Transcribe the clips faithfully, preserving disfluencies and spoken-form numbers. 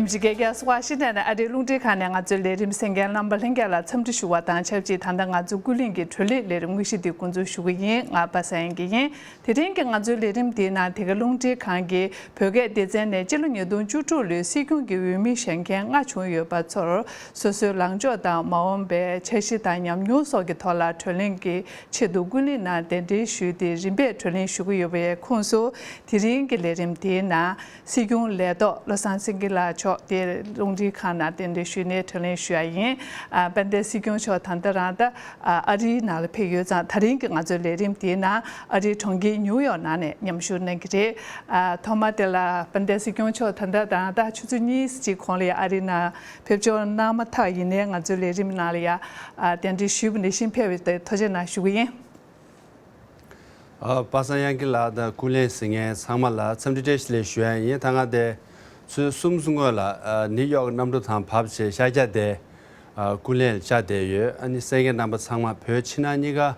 ཇི་རྒྱལ་རྒྱལ་སོ་ཝ་ཤིང་ཊོན་ནས་ཨ་རིའི་རླུང་འཕྲིན་ཁང་ནས་ང་ཚོའི་ལས་རིམ་གསན་མཁན་རྣམ་པ་ལྷན་རྒྱས་ལ་འཚམས་འདྲི་ཞུ་བ་དང་ཆབས་ཅིག་ད་ལྟ་ང་ཚོ་ཀུན་གླེང་གི་བགྲོ་གླེང་ལས་རིམ་དངོས་གཞི་འདི་འགོ་འཛུགས་ཞུ་གི་ཡིན། ང་པ་སངས་དབྱངས་སྐྱིད་ཡིན། དེ་རིང་གི་ང་ཚོའི་ལས་རིམ་འདིའི་ནང་དེ་ག་རླུང་འཕྲིན་ཁང་གི་བོད་སྐད་སྡེ་ཚན་ནས་སྤྱི་ལོ་ཉིས་སྟོང་བཅུ་དྲུག་ལོའི་སྲིད་སྐྱོང་གི་འོས་མི་བཞེངས་མཁན་ལྔ་བྱུང་ཡོད་པ་ཚོར་སོ་སོའི་ལངས་ཕྱོགས་དང་མ་འོངས་པའི་འཆར་གཞི་དང་ཉམས་མྱོང་སོགས་ཀྱི་ཐོག་ལ་བགྲོ་གླེང་གི་ཆེད་དུ་ཀུན་གླེང་ནང་གདན་འདྲེན་ཞུས་ཏེ་རིམ་པས་བགྲོ་གླེང་ཞུ་གི་ཡོད་པའི་ཁོངས་སུ་དེ་རིང་གི་ལས་རིམ་དེའི་ནང་། སྲིད་སྐྱོང་ལས་ཐོག་བློ་བཟང་སེང་གེ་ལགས་མཆོག་དེ་རླུང་འཕྲིན་ཁང་ནང་གདན་འདྲེན་ཞུས་ནས་བགྲོ་གླེང་ཞུ་ཡ་ཡིན། ཨ། དཔལ་ལྡན་སྲིད་སྐྱོང་མཆོག་ད་ལྟ་རང་ད་ཨ་རིའི་ནང་ལ་ཕེབས་ཡོད་ཙང་ད་རིང་གི་ང་ཚོའི་ལས་རིམ་དེའི་ནང་ཨ་རིའི་གྲོང་ཁྱེར་ཉིའུ་ཡོག་ནང་ནས་མཉམ་ཞུགས་གནང་གི་རེད། ཨ། ཐོག་མ་དེ་ལ་དཔལ་ལྡན་སྲིད་སྐྱོང་མཆོག་ད་ལྟ་ད་ལྟ་ཆུ་ཚོད་གཉིས་ཅིག་གོང་ལ་ཡ་ཨ་རིའི་ནང་ཕེབས་འབྱོར་གནང་མ་ཐག་ཡིན་ནའི་ང་ཚོའི་ལས་རིམ་ནང་ལ་ཡ་ཨ་གདན་འདྲེན་ཞུས་པ་ནང་བཞིན་ཕེབས་པའི་ཐུགས་རྗེ་གནང་ཞུ་གི་ཡིན། ཨ། པ་སངས་དབྱངས་སྐྱིད་ལགས་དང་ཀུན་གླེང་གཟིགས་མཁན་ཚང་མ་ལ་འཚམས་འདྲི་བཀྲ་ཤིས་བདེ་ལེགས་ཞུ་ཡ་ཡིན། ད་ང་དེ་ཚོད་གསུམ་སྔོན་ལ་ཨ་ནིའུ་ཡོག་གནམ་གྲུ་ཐང་བབས་བྱས་ཤར་རྒྱག་དེ་ཨ་ཀུན་གླེང་བཅར་བསྡད་ཡོད། ཨ་ནི་གསན་མཁན་རྣམ་པ་ཚང་མ་བོད་ཕྱི་ནང་གཉིས་ཀ་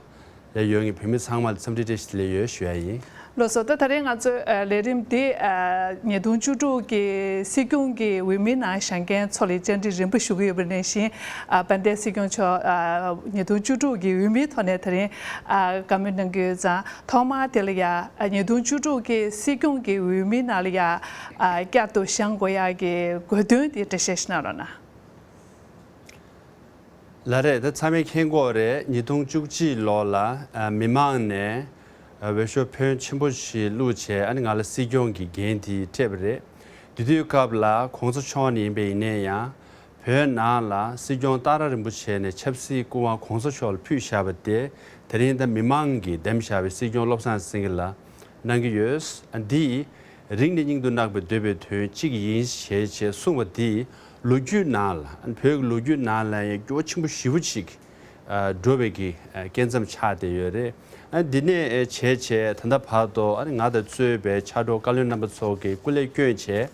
ལ་ཡོད་མཁན་བོད་མི་ཚང་མ་ལ་འཚམས་འདྲི་བཀྲ་ཤིས་བདེ་ལེགས་ཡོད་ཞུ་ཡ་ཡིན། ལགས་སོ། ད་ད་རེས་ང་ཚོའི་ཨ་ལས་རིམ་འདི་ཨ་ཉིས་སྟོང་བཅུ་དྲུག་གི་སྲིད་སྐྱོང་གི་འོས་མིའི་ནང་བཞེངས་མཁན་ཚོ་ལ་བཅར་འདྲི་རིམ་པ་ཞུ་གི་ཡོད་པ་ནང་བཞིན། ཨ་དཔལ་ལྡན་སྲིད་སྐྱོང་མཆོག་ཨ་ཉིས་སྟོང་བཅུ་དྲུག་གི་འོས་མིའི་ཐོག་ནས་ད་རིང་ཨ་བཀའ་མོལ་གནང་གི་ཡོད་ཙང་ཐོག་མར་དེ་ལ་ཡ་ཨ་ཉིས་སྟོང་བཅུ་དྲུག་གི་སྲིད་སྐྱོང་གི་འོས་མིའི་ནང་ལ་ཡ་ཨ་བསྐྱར་དུ་བཞེངས་དགོས་ཡ་གི་དགོས་དོན་དེ་འགྲེལ་བཤད་ཞིག་གནང་རོགས་གནང་། ལགས་རེད། ད་ཚང་མས་མཁྱེན་གྱི་ཡོད་རེད། ཉིས་སྟོང་བཅུ་གཅིག་ལོ་ལ་ཨ་མི་མང་ནས་ཨ་འོས་ཤོག་ཕོན་ཆེན་པོ་ཞིག་བླུགས་བྱས་ཨ་ནི་ང་ལ་སྲིད་སྐྱོང་གི་འགན་དེ་སྤྲད་པ་རེད། དེ་དུས་སྐབས་ལ་གོང་ས་མཆོག་ནས་ཡིན་པ་ཡིན་ནའི་ཡང་བོད་ནང་ལ་སྲིད་སྐྱོང་སྟག་ར་རིན་པོ་ཆེ་ནས་ཆབ་སྲིད་སྐུ་དབང་གོང་ས་མཆོག་ལ་ཕུལ་བཞག་པ་དེ་དེ་རིང་ད་མི་མང་གིས་འདེམས་བཞག་པའི་སྲིད་སྐྱོང་བློ་བཟང་སེང་གེ་ལགས་གནང་གི་ཡོད། ཨ་འདི་རིང་ནས་སྙིང་དུ་བརྣག་པའི་འདོད་པའི་དོན་གཅིག་ཡིན་ཞེས་བྱས་གསུངས་པ་འདི་ལོ་རྒྱུས་ནང་ལ་བོད་ཀྱི་ལོ་རྒྱུས་ནང་ལ་ཡང་འགྱུར་བ་ཆེན་པོ་ཞེ་པོ་ཅིག་འགྲོ་བའི་གི་སྐྱེ་མཚམས་ཆགས་བསྡད་ཡོད་རེད། ཨ་འདི་ནས་བྱས་བྱས་ད་ལྟ་བར་དུ་ཨ་ནི་ང་དང་གཙོས་པའི་ཕྱག་རོགས་བཀའ་བློན་རྣམ་པ་ཚོ་གིས་སྐུ་ལས་བསྐྱོན་བྱས།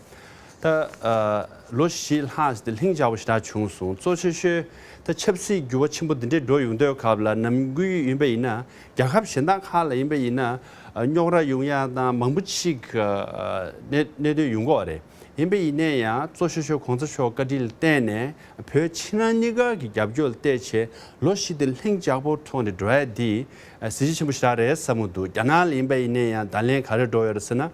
ད་ཨ་ལོ་བཞི་ལྷག་ཙམ་དེ་ལྷིང་འཇགས་པོ་ཞེ་དྲག་བྱུང་སོང་། གཙོ་ཆེ་ཤོས་ད་ཆབ་སྲིད་འགྱུར་བ་ཆེན་པོ་འདི་འདྲས་འགྲོ་ཡོང་དུས་སྐབས་ལ་ནམ་རྒྱུན་ཡིན་པ་ཡིན་ན་རྒྱལ་ཁབ་གཞན་དག་ཁག་ལ་ཡིན་པ་ཡིན་ན་ཨ་རྙོག་དྲ་ཡོང་ཡ་དང་མང་པོ་ཅིག་ཨ་གནད་གནད་དོན་ཡོང་གི་ཡོད་རེད། ཡིན་པ་ཡིན་ནའི་ཡང་གཙོ་ཆེ་ཤོས་གོང་ས་མཆོག་བཀའ་དྲིན་ལ་བརྟེན་ནས་བོད་ཕྱི་ནང་གཉིས་ཀ་གི་རྒྱབ་སྐྱོར་ལ་བལྟས་བྱས་ལོ་བཞི་དེ་ལྷིང་འཇགས་པོ་ཐོག་ནས་འགྲོ་ཡ་འདི་ཨ་གཟི་བརྗིད་ཆེན་པོ་ཞེ་དྲག་རེད་བསམ་གྱི་འདུག་རྒྱ་ནག་ལ་ཡིན་པ་ཡིན་ནའི་ཡང་བརྡ་ལན་ག་རེ་འགྲོ་ཡོད་རེད་ཟེར་ན།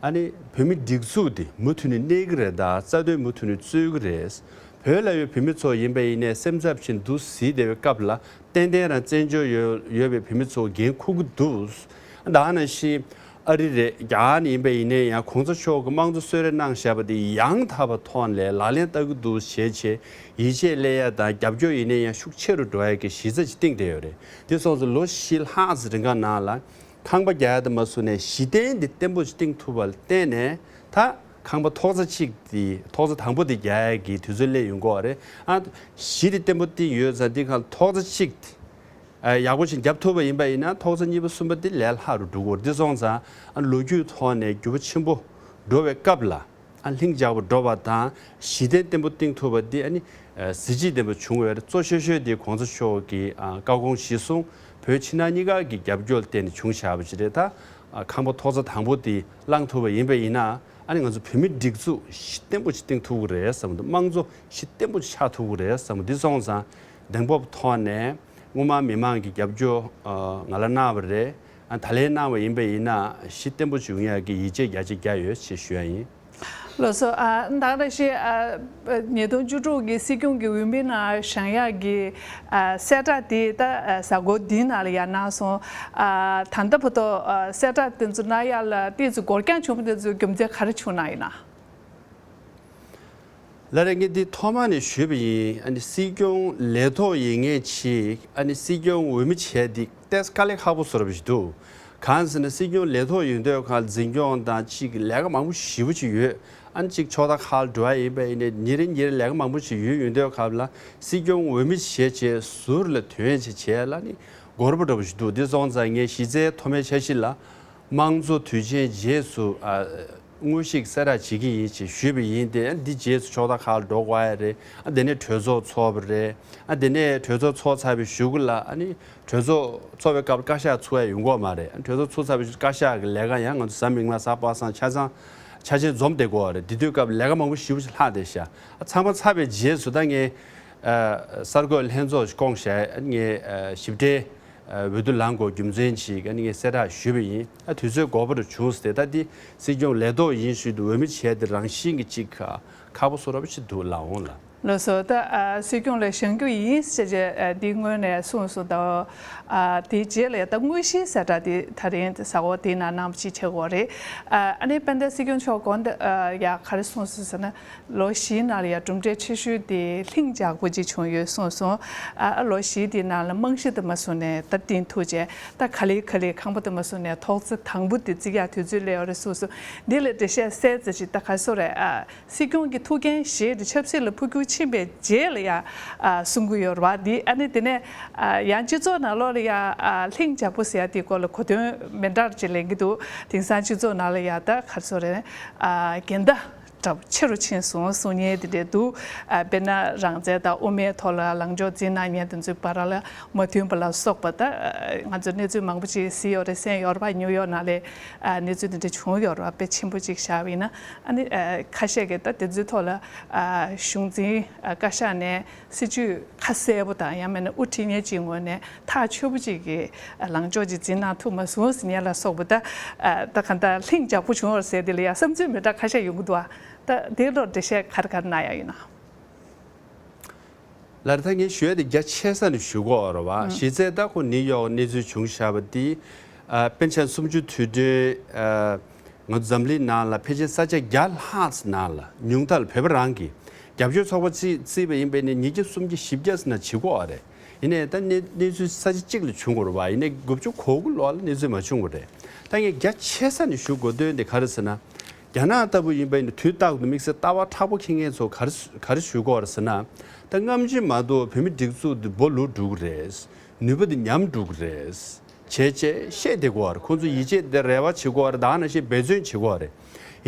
ཨ་ནི་བོད་མི་སྒྲིག་འཛུགས་འདི་མུ་མཐུད་ནས་གནས་ཀྱི་རེད་ད། རྩ་དོན་མུ་མཐུད་ནས་རྩོད་ཀྱི་རེད། བོད་ལ་ཡོད་བོད་མི་ཚོ་ཡིན་པ་ཡིན་ནའི་སེམས་འཚབ་ཅིང་འདུག་ཟེར་བསྡད་པའི་སྐབས་ལ་ཏན་ཏན་རང་བཙན་བྱོལ་ཡོད་ཡོད་པའི་བོད་མི་ཚོ་འགན་འཁུར་གྱི་འདུག་ད་ནང་བཞིན་ཨ་རི་རེད། རྒྱ་གར་ནས་ཡིན་པ་ཡིན་ནའི་ཡང་གོང་ས་མཆོག་གི་དམངས་གཙོ་གསོལ་རས་གནང་བཞག་པ་དེ་ཡང་དག་པ་ཐོག་ནས་ལག་ལེན་བསྟར་གྱི་འདུག་ཞེས་བྱས་ཡིད་ཆེས་སླེབས་ཡ་དང་རྒྱབ་སྐྱོར་ཡིན་ནའི་ཡང་ཤུགས་ཆེ་རུ་འགྲོ་ཡ་གི་གཞི་རྩ་ཅིག་བཏིང་བསྡད་ཡོད་རེད། དེ་སོང་ཙང་ལོ་བཞི་ལྷག་ཙམ་རིང་ག་ནང་ལ། ཁང་པ་རྒྱག་ཡ་དེ་མ་བཟོ་ནས་གཞི་རྟེན་འདི་བརྟན་པོ་ཞིག་བཏིང་ཐུབ་པ་ལ་བརྟེན་ནས་ད་ཁང་པ་ཐོག་རྩེག་གཅིག་འདི་ཐོག་རྩེག་དང་པོ་འདི་རྒྱག་ཡ་གི་དུས་ཚོད་སླེབས་ཡོང་གི་ཡོད་རེད། ཨ་གཞི་འདི་བརྟན་པོ་བཏིང་ཡོད་ཙང་འདི་ཁ་ལ་ཐོག་རྩེག་གཅིག་འདི་ཨ་ཡག་པོ་ཞིག་བརྒྱབ་ཐུབ་པ་ཡིན་པ་ཡིན་ན་ཐོག་རྩེག་གཉིས་པ་གསུམ་པ་འདི་ལས་སླ་རུ་འགྲོ་གི་ཡོད་རེད། འདི་སོང་ཙང་ཨ་ལོ་རྒྱུས་ཐོག་ནས་འགྱུར་བ་ཆེན་པོ་འགྲོ་བའི་སྐབས་ལ། ཨ་ལྷིང་འཇགས་པོ་འགྲོ་བ་དང་གཞི་རྟེན་བརྟན་པོ་བཏིང་ཐུབ་པ་འདི་ཨ་ནི་ཨ་གཟི་བརྗིད་ལྡན་པོ་བྱུང་བའི་གཙོ་ཆེ་ཤོས་དེ་གོང་ས་མཆོག་གི་ཨ་བཀའ་དགོངས་གཞིར་བཟུང་བོད་ཕྱི་ནང་གཉིས་ཀ་གི་རྒྱབ་སྐྱོར་བརྟེན་ནས་བྱུང་བཞག་པ་ཅིག་རེད། ད་ཨ་ཁང་པ་ཐོག་རྩེག་དང་པོ་དེ་བླངས་ཐུབ་པ་ཡིན་པ་ཡིན་ན་ཨ་ནི་ང་ཚོ་བོད་མི་སྒྲིག་འཛུགས་གཞི་བརྟན་པོ་ཞིག་བཏིང་ཐུབ་ཀྱི་རེད་བསམ་འདུག་དམངས་གཙོ་གཞི་བརྟན་པོ་ཞིག་ཆགས་ཐུབ་ཀྱི་རེད་བསམ་འདུག་འདི་སོང་ཙང་གདེང་སྤོབས་ཐོག་ནས་སྔོན་མ་མི་མང་གི་རྒྱབ་སྐྱོར་ཨ་ང་ལ་གནང་བ་རེད། ཨ་ད་ལན་གནང་བ་ཡིན་པ་ཡིན་ན་གཞི་བརྟན་པོ་བྱུང་ཡག་གི་ཡིད་ཆེས་རྒྱ་ཆེ་རྒྱག་ཡོད་ཅེས་ཞུ་ཡ་ཡིན། ལགས་སོ། ཨ་ད་ག་ནང་བཞིན་ཨ་ཉིས་སྟོང་བཅུ་དྲུག་གི་སྲིད་སྐྱོང་གི་འོས་མི་ནང་བཞེངས་ཡག་གི་ཨ་གསལ་བསྒྲགས་དེ་ད་ཨ་གཟའ་འཁོར་འདིའི་ནང་ལ་ཡང་གནང་སོང་། ཨ་ད་ལྟ་བར་དུ་ཨ་གསལ་བསྒྲགས་དེ་ཚོ་གནང་ཡག་ལ་ཏོག་ཙམ་འགོར་འགྱངས་བྱུང་བ་དེ་ཚོ་རྒྱུ་མཚན་ག་རེ་བྱུང་ན་ཡིན་ན། ལགས་རེད། ངས་འདི་ཐོག་མ་ནས་ཞུས་པ་ཡིན། ཨ་ནི་སྲིད་སྐྱོང་ལས་ཐོག་ཡིན་མཁན་ཅིག་ཨ་ནི་སྲིད་སྐྱོང་འོས་མི་བྱས་འདི་ཏོག་ཙམ་དཀའ་ལས་ཁག་པོ་བཟོ་འདྲ་པོ་ཞིག་འདུག་གང་ཟེར་ན་སྲིད་སྐྱོང་ལས་ཐོག་ཡོང་དུས་ཁ་འཛིན་སྐྱོང་དང་ཅིག་ལས་ཀ་མང་པོ་ཞེ་པོ་ཅིག་ཡོད། ཨ་ནི་ཅིག་ཕྱོགས་མཐའ་ཁག་ལ་འགྲོ་ཡ་ཡིན་པ་ཡིན་ནའི་ཉིན་རེ་ཉིན་རེ་ལས་ཀ་མང་པོ་ཞིག་ཡོད། ཡོང་དུས་ཁ་ལ་སྲིད་སྐྱོང་འོས་མི་བྱས་བྱས་ཟུར་ལ་ཐོན་བྱས་བྱས་ལ་ནི་འགོར་པོ་འདྲ་པོ་ཞིག་འདུག་འདི་སོང་ཙང་ངས་གཞི་རྩའི་ཐོག་མའི་འཆར་གཞི་ལ། དམངས་གཙོ་དུས་ཆེན་རྗེས་སུ་ཨ་དངོས་གཞི་གསལ་བསྒྲགས་བྱེད་ཀྱི་ཡིན་ཞེས་ཞུས་པ་ཡིན་ཏེ། འདི་རྗེས་སུ་ཕྱོགས་མཐའ་ཁག་ལ་འགྲོ་དགོས་ཡ་རེད། ཨ་དེ་ནས་གྲོས་ཚོགས་ཚོགས་པ་རེད། ཨ་དེ་ནས་གྲོས་ཚོགས་ཚོགས་ཚར་བའི་གཞུག་གུ་ལ་ཨ་ནི་གྲོས་ཚོགས་ཚོགས་པའི་སྐབས་བཀའ་ཤག་ཚུགས་ཡ་ཡོང་གི་མ་རེད། ཨ་གྲོས་ཚོགས་ཚུགས་ཚར་བའི་བཀའ་ཤག་གི་ལས་ཀ་ཡང་ང་ཚོ་གཟའ་མིག་དམར་གཟའ་པ་སངས་ཆ་ཚང་ ཆ་ཆེན་འཛོམས་བསྡད་ཀྱི་ཡོད་རེད། དེ་དུས་སྐབས་ལས་ཀ་མང་པོ་ཞེ་པོ་ཅིག་ལྷག་བསྡད་ཤག་ཨ་ཚང་མ་ཚར་བའི་རྗེས་སུ་ད་ངས་ཨ་གསར་འགོད་ལྷན་ཚོགས་ཤིག་བསྐོངས་བྱས། ངས་ཨ་ཞིབ་ཕྲའི་ཨ་འོས་བསྡུ་ལངས་དགོས་རྒྱུ་མཚན་ཅིག་ཨ་ནི་ངས་གསལ་བསྒྲགས་ཞུས་པ་ཡིན། ཨ་དུས་ཚོད་འགོར་པོ་རུ་བྱུང་སྟེ། ད་འདི་སྲིད་སྐྱོང་ལས་ཐོག་ཡིན་ཞུས་དུས་འོས་མི་བྱས་ཏེ་རང་བཞིན་གྱི་ཅིག་ཁག་པོ་བཟོ་འདྲ་པོ་ཅིག་འདུག་ལགས་འོང་ལགས། ལགས་སོ། ད་ཨ་སྲིད་སྐྱོང་ལ་བཞེངས་རྒྱུ་ཡིན་ཟེར་བྱས་ཨ་འདི་སྔོན་ནས་གསུངས་སོང་། ད་ཨ་དེའི་རྗེས་ལ་ཡ་ད་དངོས་གཞིའི་གསལ་བསྒྲགས་དེ་ད་རིང་གཟའ་འཁོར་དེའི་ནང་གནང་བ་ཅིག་བྱེད་དགོས་རེད། ཨ་ཨ་ནི་དཔལ་ལྡན་སྲིད་སྐྱོང་མཆོག་དགོངས་དག་ཨ་ཡ་ག་རེ་གསུངས་སོང་ཟེར་ན། ལོ་བཞིའི་ནང་ལ་ཡ་གྲུབ་འབྲས་ཆེ་ཤོས་དེ་ལྷིང་འཇགས་པོ་ཅིག་བྱུང་ཡོད་གསུངས་སོང་། ཨ་ཨ་ལོ་བཞི་དེའི་ནང་ལ་རྨང་གཞི་དེ་མ་བཟུང་ནས་ད་དེ་ཐུག་བྱས། ད་ག་ལེ་ག་ལེ་ཁང་པ་དེ་མ་བཟུང་ནས་ཐོག་བརྩེགས་དང་པོ་དེ་བརྩིག་ཡག་དུས་ཚོད་སླེབས་ཡོད་རེད་གསུངས་སོང་། འདི་ལ་འགྲེལ་བཤད་གསལ་ཙམ་ཅིག་ད་ག་རེ་ཟེར་དགོས་རེད། ཨ། སྲིད་སྐྱོང་གི་ཐུགས་འགན་བཞེས་ཏེ་ཆབ་སྲིད་ལ་འཕོ་འགྱུར་ཕྱིན་པའི་རྗེས་ལ་ཡ་ཨ་གསུང་གི་ཡོད་རེད་བ། འདི་ཨ་ནི་དེ་ནས་ཨ་ཡང་སྤྱི་ཚོགས་ནང་ལོགས་ལ་ཡ་ཨ་ལྷིང་འཇགས་པོ་ཟེར་ཡ་དེའི་སྐོར་ལ་གོ་དོན་མི་འདྲ་ཅིག་ལེན་གྱི་འདུག་དེང་སང་སྤྱི་ཚོགས་ནང་ལ་ཡ་ད་ག་རེ་ཟེར་རེད། ཨ་འགལ་ཟླ་འདྲ་པོ་ཆེ་རུ་ཕྱིན་སོང་གསུང་མཁན་དེ་འདྲ་འདུག་ཨ་དཔེར་ན་རང་བཙན་དང་དབུ་མའི་ཐོག་ལ་ལངས་ཕྱོགས་འཛིན་གནང་མཁན་དེ་ཚོའི་བར་ལ་མ་མཐུན་པ་ལ་སོགས་པ། ད་ང་ཚོ་གནས་ཚུལ་མང་པོ་ཅིག་གཟིགས་ཡོད་རེད། གསན་ཡོད་རེད་བ། ནིའུ་ཡོག་ནང་ལ་ཨ་གནས་ཚུལ་དེ་འདྲ་བྱུང་ཡོད་རེད་བ། དཔེ་ཆེན་པོ་ཅིག་བཞག་པ་ཡིན་ན། ཨ་ནི་ཨ་ཁ་ཤས་ཀྱིས་ད་དེ་ཚོའི་ཐོག་ལ་ཨ་གཞུང་འཛིན་ཨ་བཀའ་ཤག་ནས་སྲིད་ཇུས་ཁ་གསལ་པོ་དང་། ཡང་མིན་ན་དབུ་ཁྲིད་མཁན་གཅིག་ངོས་ནས་ཐག་ཆོད་པོ་ཅིག་གི་ལངས་ཕྱོགས་ཅིག་འཛིན་གནང་ཐུབ་མ་སོང་ཟེར་མཁན་ལ་སོགས་པ། ད་ཨ་ད་གང་ལྟར་ལྷིང་འཇགས་པོ་བྱུང་བ་ཟེར་དེ་ལ་ཡང་བསམ་ཚུལ་མི་འདྲ་ཁ་ཤས་ཡོང་གི་འདུག་ཨ་ད་དེའི་ཐོག་འགྲེལ་བཤད་ག་རེ་ག་རེ་གནང་ཡག་ཡོད་ན། ལར་ད་ངས་ཞུ་ཡ་དེ་རྒྱ་ཆེ་ས་ནས་ཞུ་གོ་ར་བ། གཞི་རྩའི་ད་ཁོ་ནིའུ་ཡོག་གནས་ཚུལ་བྱུང་བཞག་པ་འདི། ཨ་པཎ་ཆེན་སུམ་ཅུ་དུས་དྲན། ཨ་ང་ཚོ་འཛམ་གླིང་ནང་ལ་ཕལ་ཆེར་ས་ཆ་བརྒྱ་ལྷག་ཙམ་ནང་ལ་ཉུང་མཐའ་ལ་བོད་པ་རང་གི་རྒྱབ་སྐྱོར་ཚོགས་པ་བརྩིས་བརྩིས་པ་ཡིན་པས་ནི་ཉིས་བརྒྱ་སུམ་བརྒྱ་བཞི་བརྒྱ་ཙམ་ན་བྱེད་ཀྱི་ཡོད་རེད། ཡིན་ནའི་ད་གནས་གནས་ཚུལ་ས་ཆ་གཅིག་ལ་བྱུང་དགོས་རེད་བ། ཡིན་ནའི་དགུ་བཅུ་གོ་དགུ་ལོ་ལ་གནས་ཚུལ་མ་བྱུང་བ་རེད། ད་ངས་རྒྱ་ཆེ་ས་ནས་ཞུ་དགོས་དོན་དེ་ག་རེ་ཟེར་ན། རྒྱ་ནག་ལྟ་བུ་ཡིན་པ་ཡིན་ན་དུས་རྟག་ཏུ་དམིགས་བསལ་ལྟ་བ་མཁྲེགས་པོ་འཁྱེར་མཁན་ཚོ་ག་རེ་ག་རེ་ཞུ་དགོས་རེད་ཟེར་ན། ད་སྔ་ཕྱི་མ་གཏོགས་བོད་མི་སྒྲིག་འཛུགས་འདི་སྦོ་ལུག་འགྲོ་གི་རེད། ནུས་པ་འདི་ཉམས་འགྲོ་གི་རེད། བྱས་བྱས་བཤད་བསྡད་དགོས་རེད། ཁོང་ཚོ་ཡིད་ཆེས་དེ་རེ་བ་བྱེད་དགོས་རེད། ད་ག་ནང་བཞིན་འབད་བརྩོན་བྱེད་དགོས་རེད།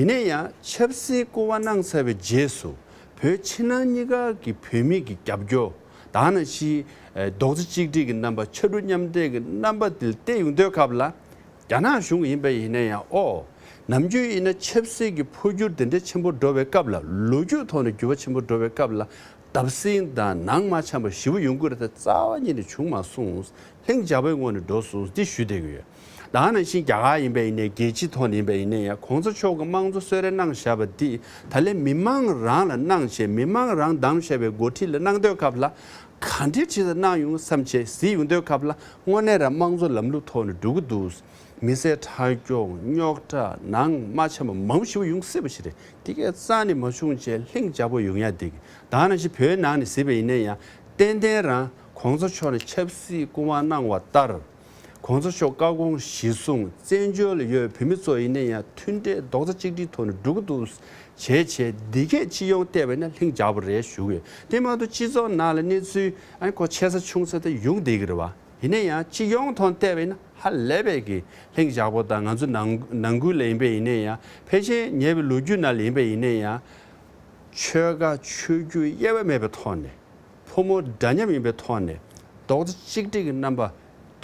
ཡིན་ན་ཡང་ཆབ་སྲིད་བསྐུར་བ་གནང་ཚར་བའི་རྗེས་སུ་བོད་ཕྱི་ནང་གཉིས་ཀ་གི་བོད་མི་གི་རྒྱབ་སྐྱོར། ད་ག་ནང་བཞིན་རྡོག་རྩ་གཅིག་སྒྲིལ་གྱི་རྣམ་པ། ཕྱར་གྲུ་མཉམ་འདེགས་ཀྱི་རྣམ་པ་དེ་བལྟས་ཡོང་དུས་སྐབས་ལ། རྒྱ་ནག་གཞུང་ཡིན་པ་ཡིན་ན་ཡང་། ཨོ། ནམ་རྒྱུན་ཡིན་ན་ཆབ་སྲིད་ཀྱི་འཕོ་འགྱུར་དེ་འདྲ་ཆེན་པོ་འགྲོ་བའི་སྐབས་ལ། ལོ་རྒྱུས་ཐོག་ནས་འགྱུར་བ་ཆེན་པོ་འགྲོ་བའི་སྐབས་ལ། བརྡབ་གསིག་དང་ནང་མ་འཆམ་པ་ཞེ་པོ་ཡོང་གི་རེད། ད་རྩ་བ་ཉིད་ནས་བྱུང་མ་སོང་། ལྷིང་འཇགས་པོའི་ངང་ནས་འགྲོ་སོང་འདི་ཞུ་བསྡད་ཀྱི་ཡོད། ད་ག་ནང་བཞིན་རྒྱ་གར་ཡིན་པ་ཡིན་ནའི། རྒྱལ་སྤྱི་ཐོག་ནས་ཡིན་པ་ཡིན་ནའི་ཡང་། གོང་ས་མཆོག་གིས་དམངས་གཙོ་གསོལ་རས་གནང་བཞག་པ་འདི་ད་ལན་མི་མང་རང་ལ་གནང་བྱས། མི་མང་རང་བདམས་བཞག་པའི་འགོ་ཁྲིད་ལ་གནང་དུས་སྐབས་ལ། ག་འདྲའི་ཁྲིད་ས་གནང་ཡོང་བསམ་བྱས་གཟིགས་ཡོང་དུས་སྐབས་ལ། དངོས་གནས་རང་དམངས་གཙོ་ལམ་ལུགས་ཐོག་ནས་འགྲོ་གི་འདུག་མི་བསད་ཁྲག་སྐྱོང་། རྙོག་དྲ། ནང་མ་འཆམ་པ་མང་པོ་ཞེ་པོ་ཡོང་སྲིད་པ་ཞིག་རེད། དེ་གས་རྩ་ནས་མ་བྱུང་བྱས་ལྷིང་འཇགས་པོ་ཡོང་ཡ་འདི། ད་ག་ནང་བཞིན་བོད་ནང་ནས་གཟིགས་པ་ཡིན་ན་ཡང་། ཏན་ཏན་རང་གོང་ས་མཆོག་ནས་ཆབ་སྲིད་སྐུ་དབང་གནང་བ་ལྟར། གོང་ས་མཆོག་བཀའ་དགོངས་གཞིར་བཟུང་བཙན་བྱོལ་ལ་ཡོད་བོད་མི་ཚོ་ཡིན་ན་ཡང་མཐུན་སྒྲིལ་རྡོག་རྩ་གཅིག་སྒྲིལ་ཐོག་ནས་འགྲོ་གི་འདུག་བྱས་བྱས། འདི་གས་སྤྱི་ཡོངས་བལྟས་པ་ཡིན་ན་ལྷིང་འཇགས་པོ་རེད་ཞུ་གི་ཡོད། དེ་མ་གཏོགས་སྤྱི་ཚོགས་ནང་ལ་གནས་ཚུལ་ཨ་ནི་ཁོ་ཆེ་ས་ཆུང་ས་དེ་ཡོང་བསྡད་ཀྱི་རེད་བ། ཡིན་ན་ཡང་སྤྱི་ཡོངས་ཐོག་བལྟས་པ་ཡིན་ན་ཧ་ལས་པའི་གི་ལྷིང་འཇགས་པོ་དང་། ང་ཚོ་ནང་ནང་ཁུལ་ལ་ཡིན་པ་ཡིན་ན་ཡང་། ཕལ་ཆེར་ཉེ་བའི་ལོ་རྒྱུས་ནང་ལ་ཡིན་པ་ཡིན་ན་ཡང་། ཆོལ་ཁ་ཆོས་བརྒྱུད་དབྱེ་བ་མེད་པའི་ཐོག་ནས། ཕོ་མོ་འདྲ་མཉམ་ཡིན་པའི་ཐོག་ནས། རྡོག་རྩ་གཅིག་སྒྲིལ་གྱི་རྣམ་པ།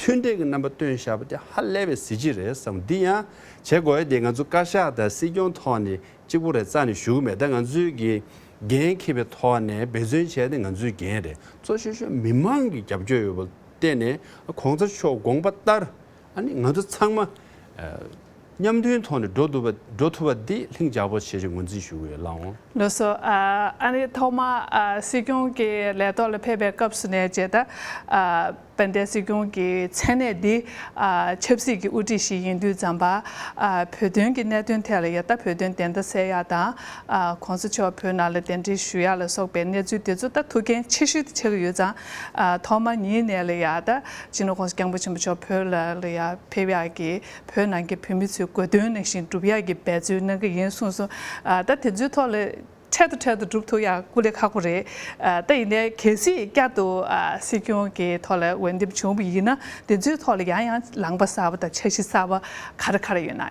མཐུན་སྒྲིལ་གྱི་རྣམ་པ་བཏོན་བཞག་པ་དེ་ཧ་ལས་པའི་གཟི་བརྗིད་རེད་བསམ། འདི་ཡང་བྱེད་དགོས་ཡ་དེ་ང་ཚོ་བཀའ་ཤག་དང་སྲིད་སྐྱོང་ཐོག་ནས་གཅིག་པུ་རེད་རྩ་ནས་ཞུ་གི་མེད། ད་ང་ཚོའི་གི་འགན་འཁྱེར་བའི་ཐོག་ནས་འབད་བརྩོན་བྱས་ཏེ་ང་ཚོའི་འགན་རེད། གཙོ་ཆེ་ཤོས་མི་མང་གི་རྒྱབ་སྐྱོར་ཡོད་པ་བརྟེན་ནས། གོང་ས་མཆོག་དགོངས་པ་ལྟར་ཨ་ནི་ང་ཚོ་ཚང་མ་ཨ་མཉམ་མཐུན་ཐོག་ནས་འགྲོ་ཐུབ་པ་འགྲོ་ཐུབ་པ་འདི་ལྷིང་འཇགས་པོ་བྱེད་ཅིག་ངོས་འཛིན་ཞུ་གི་ཡོད་ལགས་འོང་། ལགས་སོ། ཨ་ཨ་ནི་ཐོག་མ་ཨ་སྲིད་སྐྱོང་གི་ལས་ཐོག་ལ་ཕེབས་པའི་སྐབས་སུ་ནས་བྱས། ད་ཨ་དཔལ་ལྡན་སྲིད་སྐྱོང་གི་མཚན་གནས་འདི་ཨ་ཆབ་སྲིད་ཀྱི་དབུ་ཁྲིད་ཞིག་ཡིན་དུས་ཙམ་པ། ཨ་བོད་དོན་གྱི་གནད་དོན་ཐད་ལ་ཡ། ད་བོད་དོན་བདེན་མཐའ་གསལ་ཡག་དང་། ཨ་གོང་ས་མཆོག་བོད་ནང་ལ་གདན་འདྲེན་ཞུ་ཡག་ལ་སོགས་པའི་གནས་ཚུལ་དེ་ཚོ་ད་ཐུགས་འགན་ཆེ་ཤོས་དེ་ཆགས་ཀྱི་ཡོད་ཙང་། ཨ་ཐོག་མ་ཉིད་ནས་ལ་ཡ། ད་སྤྱི་ནོར་༸གོང་ས་༸སྐྱབས་མགོན་ཆེན་པོ་མཆོག་བོད་ལ་ལ་ཡ་ཕེབས་ཡག་གི་བོད་ནང་གི་བོད་མི་ཚོའི་དགོས་འདུན་ནང་བཞིན་སྒྲུབ་ཡག་གི་འབད་བརྩོན་གནང་གི་ཡིན་གསུངས་སོང་། ཨ་ད་དེ་ཚོའི་ཐོག་ལ་འཕྲལ་དུ་འཕྲལ་དུ་སྒྲུབ་ཐུབ་ཡག་སྐུ་ལས་ཁག་པོ་རེད། ཨ་ད་ཡིན་ནའི་གལ་སྲིད་བསྐྱར་དུ་ཨ་སྲིད་སྐྱོང་གི་ཐོག་ལ་འོས་འདེམས་བྱུང་བ་ཡིན་ན། དེ་ཚོའི་ཐོག་ལ་ཡང་ཡང་ལངས་པ་གསར་པ་དང་འཆར་གཞི་གསར་པ་ག་རེ་ག་རེ་ཡོད་ན།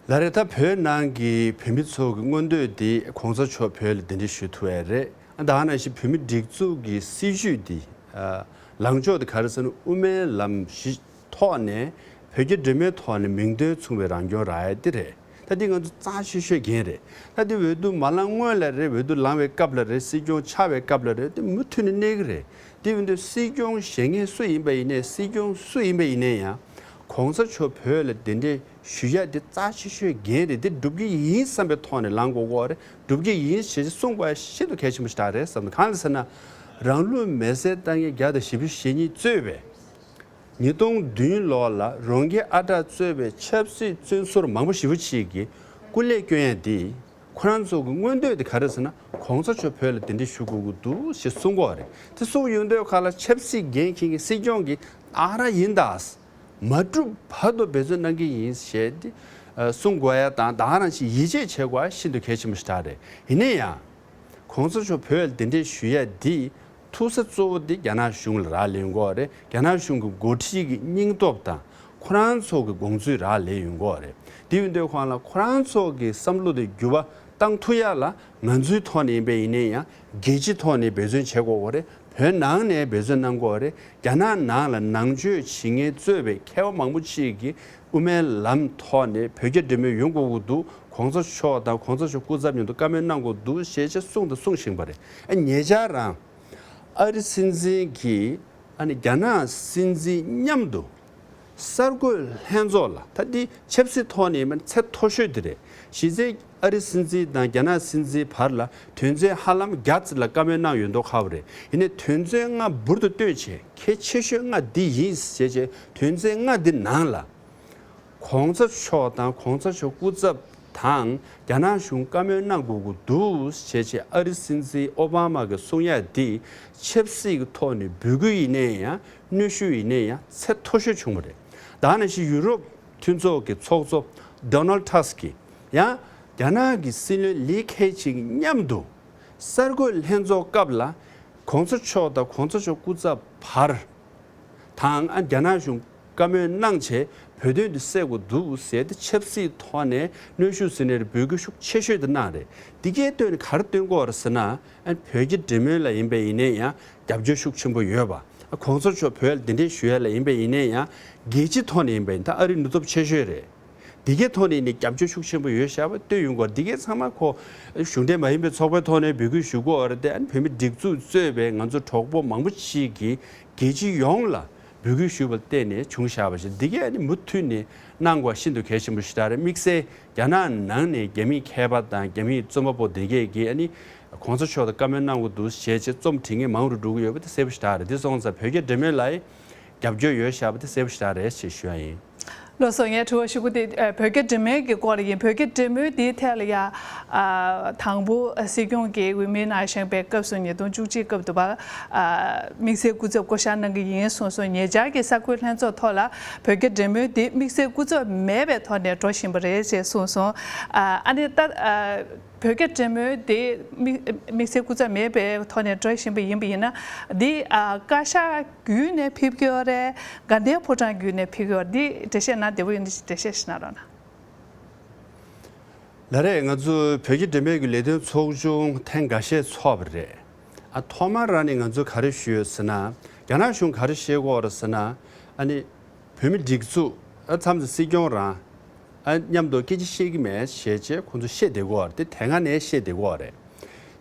ལགས་རེད། ད་བོད་ནང་གི་བོད་མི་ཚོ་གི་མངོན་འདོད་དེ་གོང་ས་མཆོག་བོད་ལ་གདན་འདྲེན་ཞུ་ཐུབ་ཡ་རེད། ད་ག་ནང་བཞིན་བོད་མི་སྒྲིག་འཛུགས་ཀྱི་སྲིད་བྱུས་འདི་ཨ་ལངས་ཕྱོགས་དེ་ག་རེ་ཟེར་ན། དབུ་མའི་ལམ་བཞི་ཐོག་ནས་ བོད་རྒྱ་འབྲེལ་མོལ་ཐོག་ནས་མིང་དོན་མཚུངས་པའི་རང་སྐྱོང་རག་ཡ་དེ་རེད། ད་འདི་ང་ཚོ་རྩ་ཆེ་ཤོས་འགན་རེད། ད་འདི་འོས་བསྡུ་མ་ལངས་སྔོན་ལ་རེད། འོས་བསྡུ་ལངས་པའི་སྐབས་ལ་རེད། སྲིད་སྐྱོང་ཆགས་པའི་སྐབས་ལ་རེད། དེ་མུ་མཐུད་ནས་གནས་ཀྱི་རེད། དེ་ཡིན་དུས་སྲིད་སྐྱོང་བཞེངས་མཁན་སུ་ཡིན་པ་ཡིན་ནའི། སྲིད་སྐྱོང་སུ་ཡིན་པ་ཡིན་ནའི་ཡང་གོང་ས་མཆོག་བོད་ལ་གདན་འདྲེན་ཞུ་ཡ་དེ་རྩ་ཆེ་ཤོས་འགན་རེད། དེ་སྒྲུབ་ཀྱི་ཡིན་བསམ་པའི་ཐོག་ནས་ལངས་དགོས་ཀྱི་རེད། སྒྲུབ་ཀྱི་ཡིན་ཞེས་གསུངས་པ་ཤིན་ཏུ་གལ་ཆེན་པོ་ཞིག་རེད་བསམ། གང་ལ་ཟེར་ན། རང་ལུས་མེར་སྲེག་བཏང་མཁན་བརྒྱ་དང་བཞི་བཅུ་ཞེ་གཉིས་གཙོས་པའི་ཉིས་སྟོང་བདུན་ལོ་ལ་རོང་རྒྱས་ཨ་གྲགས་གཙོས་པའི་ཆབ་སྲིད་བཙོན་ཟུར་མང་པོ་ཞེ་པོ་ཅིག་གིས་སྐུ་ལས་བསྐྱོན་ཡ་འདི། ཁོ་རང་ཚོ་གི་མངོན་འདོད་དེ་ག་རེ་ཟེར་ན། གོང་ས་མཆོག་བོད་ལ་གདན་འདྲེན་ཞུ་དགོས་ཀྱི་འདུག་ཞེས་གསུང་གི་ཡོད་རེད། དེ་གསུང་ཡོང་དུས་ཁ་ལ་ཆབ་སྲིད་འགན་འཁྱེར་མཁན་སྲིད་སྐྱོང་གིས་ད་ག་རང་ཡིན་ད། མ་གྲུབ་བར་དུ་འབད་བརྩོན་གནང་གི་ཡིན་ཞེས་དེ་གསུང་དགོས་ཡ་དང་། ད་ག་རང་ཞིག་ཡིད་ཆེས་བྱེད་དགོས་ཡ་ཤིན་ཏུ་གལ་ཆེན་པོ་ཞིག་རེད། ཡིན་ན་ཡང་། གོང་ས་མཆོག་བོད་ལ་གདན་འདྲེན་ཞུ་ཡ་འདི་ཐུག་ས་གཙོ་བོ་འདི་རྒྱ་ནག་གཞུང་ལ་རག་ལས་ཡོང་གི་ཡོད་རེད། རྒྱ་ནག་གཞུང་གི་འགོ་ཁྲིད་ཀྱི་སྙིང་སྟོབས་དང་ཁོ་རང་ཚོ་གི་དགོངས་ཚུལ་རག་ལས་ཡོང་གི་ཡོད་རེད། དེ་ཡིན་དུས་ཁོང་ལ་ཁོ་རང་ཚོ་གི་བསམ་བློ་དེ་འགྱུར་བ་བཏང་ཐུབ་ཡ་ལ་ང་ཚོའི་ཐོག་ནས་ཡིན་པ་ཡིན་ནའི་ཡང་རྒྱལ་སྤྱིའི་ཐོག་ནས་འབད་བརྩོན་བྱེད་དགོས་ཀྱི་རེད། བོད་ནང་ནས་འབད་བརྩོན་གནང་དགོས་རེད། རྒྱ་ནག་ནང་ལ་ནང་ཆོས་བྱེད་མཁན་གཙོས་པའི་མཁས་པ་མང་པོ་ཅིག་གིས་དབུ་མའི་ལམ་ཐོག་ནས་བོད་རྒྱ་འབྲེལ་མོལ་ཡོང་དགོས་ཀྱི་འདུག་གོང་ས་མཆོག་དང་གོང་ས་མཆོག་སྐུ་ཚབ་མཉམ་དུ་བཀའ་མོལ་གནང་དགོས་འདུག་ཞེས་བྱས་གསུངས་དང་གསུང་བཞིན་པ་རེད། ཨ། ཉེ་ཆར་རང་ཨ་རི་སྲིད་འཛིན་གྱིས་ཨ་ནི་རྒྱ་ནག་སྲིད་འཛིན་མཉམ་དུ་གསར་འགོད་ལྷན་ཚོགས་ལ། ད་འདི་ཆབ་སྲིད་ཐོག་ནས་མིན་ཚད་མཐོ་ཤོས་དེ་རེད། གཞི་རྩའི་ཨ་རི་སྲིད་འཛིན་དང་རྒྱ་ནག་སྲིད་འཛིན་བར་ལ་དོན་ཚན་ཧ་ལམ་བརྒྱ་ཙམ་ལ་བཀའ་མོལ་གནང་ཡོད་མདོག་ཁ་པོ་རེད། ཡིན་ནའི་དོན་ཚན་ལྔ་འབུར་དུ་བཏོན་བྱས། གལ་ཆེ་ཤོས་ལྔ་འདི་ཡིན་ཞེས་བྱས། དོན་ཚན་ལྔ་འདི་ནང་ལ་གོང་ས་མཆོག་དང་གོང་ས་མཆོག་སྐུ་ཚབ་དང་རྒྱ་ནག་གཞུང་བཀའ་མོལ་གནང་དགོས་ཀྱི་འདུག་ཞེས་བྱས། ཨ་རི་སྲིད་འཛིན་ཨོ་བྷ་མ་གིས་གསུང་ཡ་འདི་ཆབ་སྲིད་ཀྱི་ཐོག་ནས་འབོད་སྐུལ་ཡིན་ནའི་ཡང་། གནོན་ཤུགས་ཡིན་ནའི་ཡང་ཚད་མཐོ་ཤོས་བྱུང་བ་རེད། ད་ནང་བཞིན་ཡུ་རོབ་མཐུན་ཚོགས་ཀྱི་ཚོགས་གཙོ་Donald Tusk་གིས་ཡང་རྒྱ་ནག་གི་སྲིད་བློན་ལི་ཁེ་ཆིང་མཉམ་དུ་གསར་འགོད་ལྷན་ཚོགས་སྐབས་ལ་གོང་ས་མཆོག་དང་གོང་ས་མཆོག་སྐུ་ཚབ་བར་དང་། ཨ། རྒྱ་ནག་གཞུང་བཀའ་མོལ་གནང་བྱས་བོད་དོན་དེ་སེལ་དགོས་འདུག་ཟེར་ཏེ་ཆབ་སྲིད་ཐོག་ནས་གནོན་ཤུགས་ཟེར་ནའི་རེད། འབོད་སྐུལ་ཤུགས་ཆེ་ཤོས་དེ་གནང་རེད། འདི་གའི་སྟོན་ག་རེ་སྟོན་གྱི་ཡོད་རེད་ཟེར་ན། ཨ། བོད་རྒྱ་འབྲེལ་མོལ་ལ་ཡིན་པ་ཡིན་ནའི་ཡང་རྒྱབ་སྐྱོར་ཤུགས་ཆེན་པོ་ཡོད་པ། ཨ། གོང་ས་མཆོག་བོད་ལ་གདན་འདྲེན་ཞུ་ཡ་ལ་ཡིན་པ་ཡིན་ནའི་ཡང་། རྒྱལ་སྤྱི་ཐོག་ནས་ཡིན་པ་ཡིན་ད་ཨ་རི་ནུས་སྟོབས་ཆེ་ཤོས་རེད། འདི་གའི་ཐོག་ནས་ནི་རྒྱབ་སྐྱོར་ཤུགས་ཆེན་པོ་ཡོད་ཤག་པ་སྟོན་ཡོང་གི་ཡོད་རེད། འདི་གའི་ཚང་མ་ཁོ་གཞུང་འབྲེལ་མ་ཡིན་པའི་ཚོགས་པའི་ཐོག་ནས་འབོད་སྐུལ་ཞུ་གི་ཡོད་རེད་དེ། ཨ་ནི་བོད་མི་སྒྲིག་འཛུགས་གཙོས་པའི་ང་ཚོ་གྲོགས་པོ་མང་པོ་ཅིག་གིས་རྒྱལ་སྤྱི་ཡོངས་ལ་འབོད་སྐུལ་ཞུས་པ་ལ་བརྟེན་ནས་བྱུང་བཞག་པ་ཞིག་འདི་གའི་ཨ་ནི་མུ་མཐུད་ནས་གནང་དགོས་ཤིན་ཏུ་གལ་ཆེན་པོ་ཞིག་རེད། དམིགས་བསལ་རྒྱ་ནག་ནང་ནས་རྒྱ་མིའི་མཁས་པ་དང་རྒྱ་མིའི་རྩོམ་པ་པོ་དེ་གས་ཀྱིས་ཨ་ནི་གོང་ས་མཆོག་དང་བཀའ་མོལ་གནང་དགོས་འདུག་ཞེས་བྱས་རྩོམ་བྲིས་མཁན་མང་རུ་འགྲོ་གི་ཡོད་པ་དེ་གསལ་པོ་ཞིག་རེད། དེ་སོང་ཙང་བོད་རྒྱ་འབྲེལ་མོལ་ལ་རྒྱབ་སྐྱོར་ཡོད་ཤག་པ་དེ་གསལ་པོ་ཞིག་རེད་ཅེས་ཞུ་ཡ་ཡིན། ལགས་སོ། ངའི་དྲི་བ་ཞུ་གི་དེ། ཨ། བོད་རྒྱ་འབྲེལ་མོལ་གྱི་སྐོར་ལ་ཡིན། བོད་རྒྱ་འབྲེལ་མོལ་དེའི་ཐད་ལ་ཡ། ཨ། དང་པོ་སྲིད་སྐྱོང་གིས་འོས་མིའི་ནང་བཞེངས་པའི་སྐབས་སུ་ཉིས་སྟོང་བཅུ་གཅིག་སྐབས་དུ་བ། ཨ། དམིགས་བསལ་སྐུ་ཚབ་བསྐོ་བཞག་གནང་གི་ཡིན་གསུངས་སོང་། ཉེ་ཆར་གྱི་གསར་འགོད་ལྷན་ཚོགས་ཐོག་ལ་བོད་རྒྱ་འབྲེལ་མོལ་དེ་དམིགས་བསལ་སྐུ་ཚབ་མེད་པའི་ཐོག་ནས་འགྲོ་བཞིན་པ་རེད་ཅེས་གསུངས་སོང་། ཨ། ཨ་ནི་ད། ཨ། བོད་རྒྱ་འབྲེལ་མོལ་དེ་དམིགས་དམིགས་བསལ་སྐུ་ཚབ་མེད་པའི་ཐོག་ནས་འགྲོ་བཞིན་པ་ཡིན་པ་ཡིན་ན། འདི། ཨ། བཀའ་ཤག་བརྒྱུད་ནས་ཕེབས་ཀྱི་ཡོད་རེད། དགའ་ལྡན་ཕོ་བྲང་བརྒྱུད་ནས་ཕེབས་ཀྱི་ཡོད་རེད། འདི་འགྲེལ་བཤད་གནང་བདེ་པོ་ཡོད་ན་འགྲེལ་བཤད་ཞིག་གནང་རོགས་གནང་། ལགས་རེད། ང་ཚོ་བོད་རྒྱ་འབྲེལ་མོལ་གྱི་ལས་དོན་ཚོགས་ཆུང་ཐེངས་འགའ་ཤས་ཚོགས་པ་རེད། ཨ། ཐོག་མར་རང་ནས་ང་ཚོ་ག་རེ་ཞུས་ཡོད་ཟེར་ན། རྒྱ་ནག་གཞུང་ག་རེ་བཤད་ཀྱི་ཡོད་རེད་ཟེར་ན། ཨ་ནི། བོད་མི་སྒྲིག་འཛུགས། ཨ། མཚམས་སུ་སྲིད་སྐྱོང་རང་། ཨ། མཉམ་དུ་སྐད་ཆ་བཤད་ཀྱི་མེད་ཞེས་བྱས་ཁོང་ཚོ་བཤད་བསྡད་ཀྱི་ཡོད་རེད། དེ་དེ་སྔ་ནས་བཤད་བསྡད་ཀྱི་ཡོད་རེད།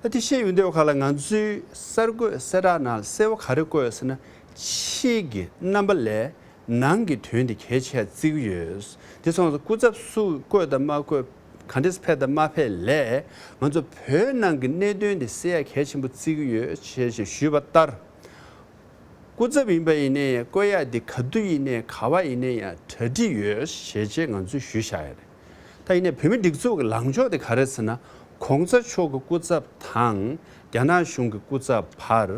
ད་དེ་བཤད་ཡོང་དུས་ཁ་ལ་ང་ཚོའི་གསར་འགོད་གསལ་བསྒྲགས་ནང་གསལ་པོ་ག་རེ་བཀོད་ཟེར་ན། ཕྱིའི་རྣམ་པ་ལས་ནང་གི་དོན་དེ་གལ་ཆེ་བརྩི་གི་ཡོད། དེ་སོང་ཙང་སྐུ་ཚབ་སུ་བསྐོས་དང་མ་བསྐོས། ག་འདྲས་ཕེབས་དང་མ་ཕེབས་ལས་ང་ཚོ་བོད་ནང་གི་གནད་དོན་དེ་སེལ་ཡ་གལ་ཆེན་པོ་བརྩི་གི་ཡོད་ཞེས་ཞེས་ཞུས་པ་ལྟར། སྐུ་ཚབ་ཡིན་པ་ཡིན་ནའི་བསྐོ་ཡག་འདི་ག་དུས་ཡིན་ནའི་ག་བ་ཡིན་ནའི་ཡང་གྲ་སྒྲིག་ཡོད་ཞེས་བྱས་ང་ཚོས་ཞུས་བཞག་ཡོད་རེད། ད་ཡིན་ནའི་བོད་མི་སྒྲིག་འཛུགས་ཀྱི་ལངས་ཕྱོགས་དེ་ག་རེ་ཟེར་ན། གོང་ས་མཆོག་གི་སྐུ་ཚབ་དང་རྒྱ་ནག་གཞུང་གི་སྐུ་ཚབ་བར་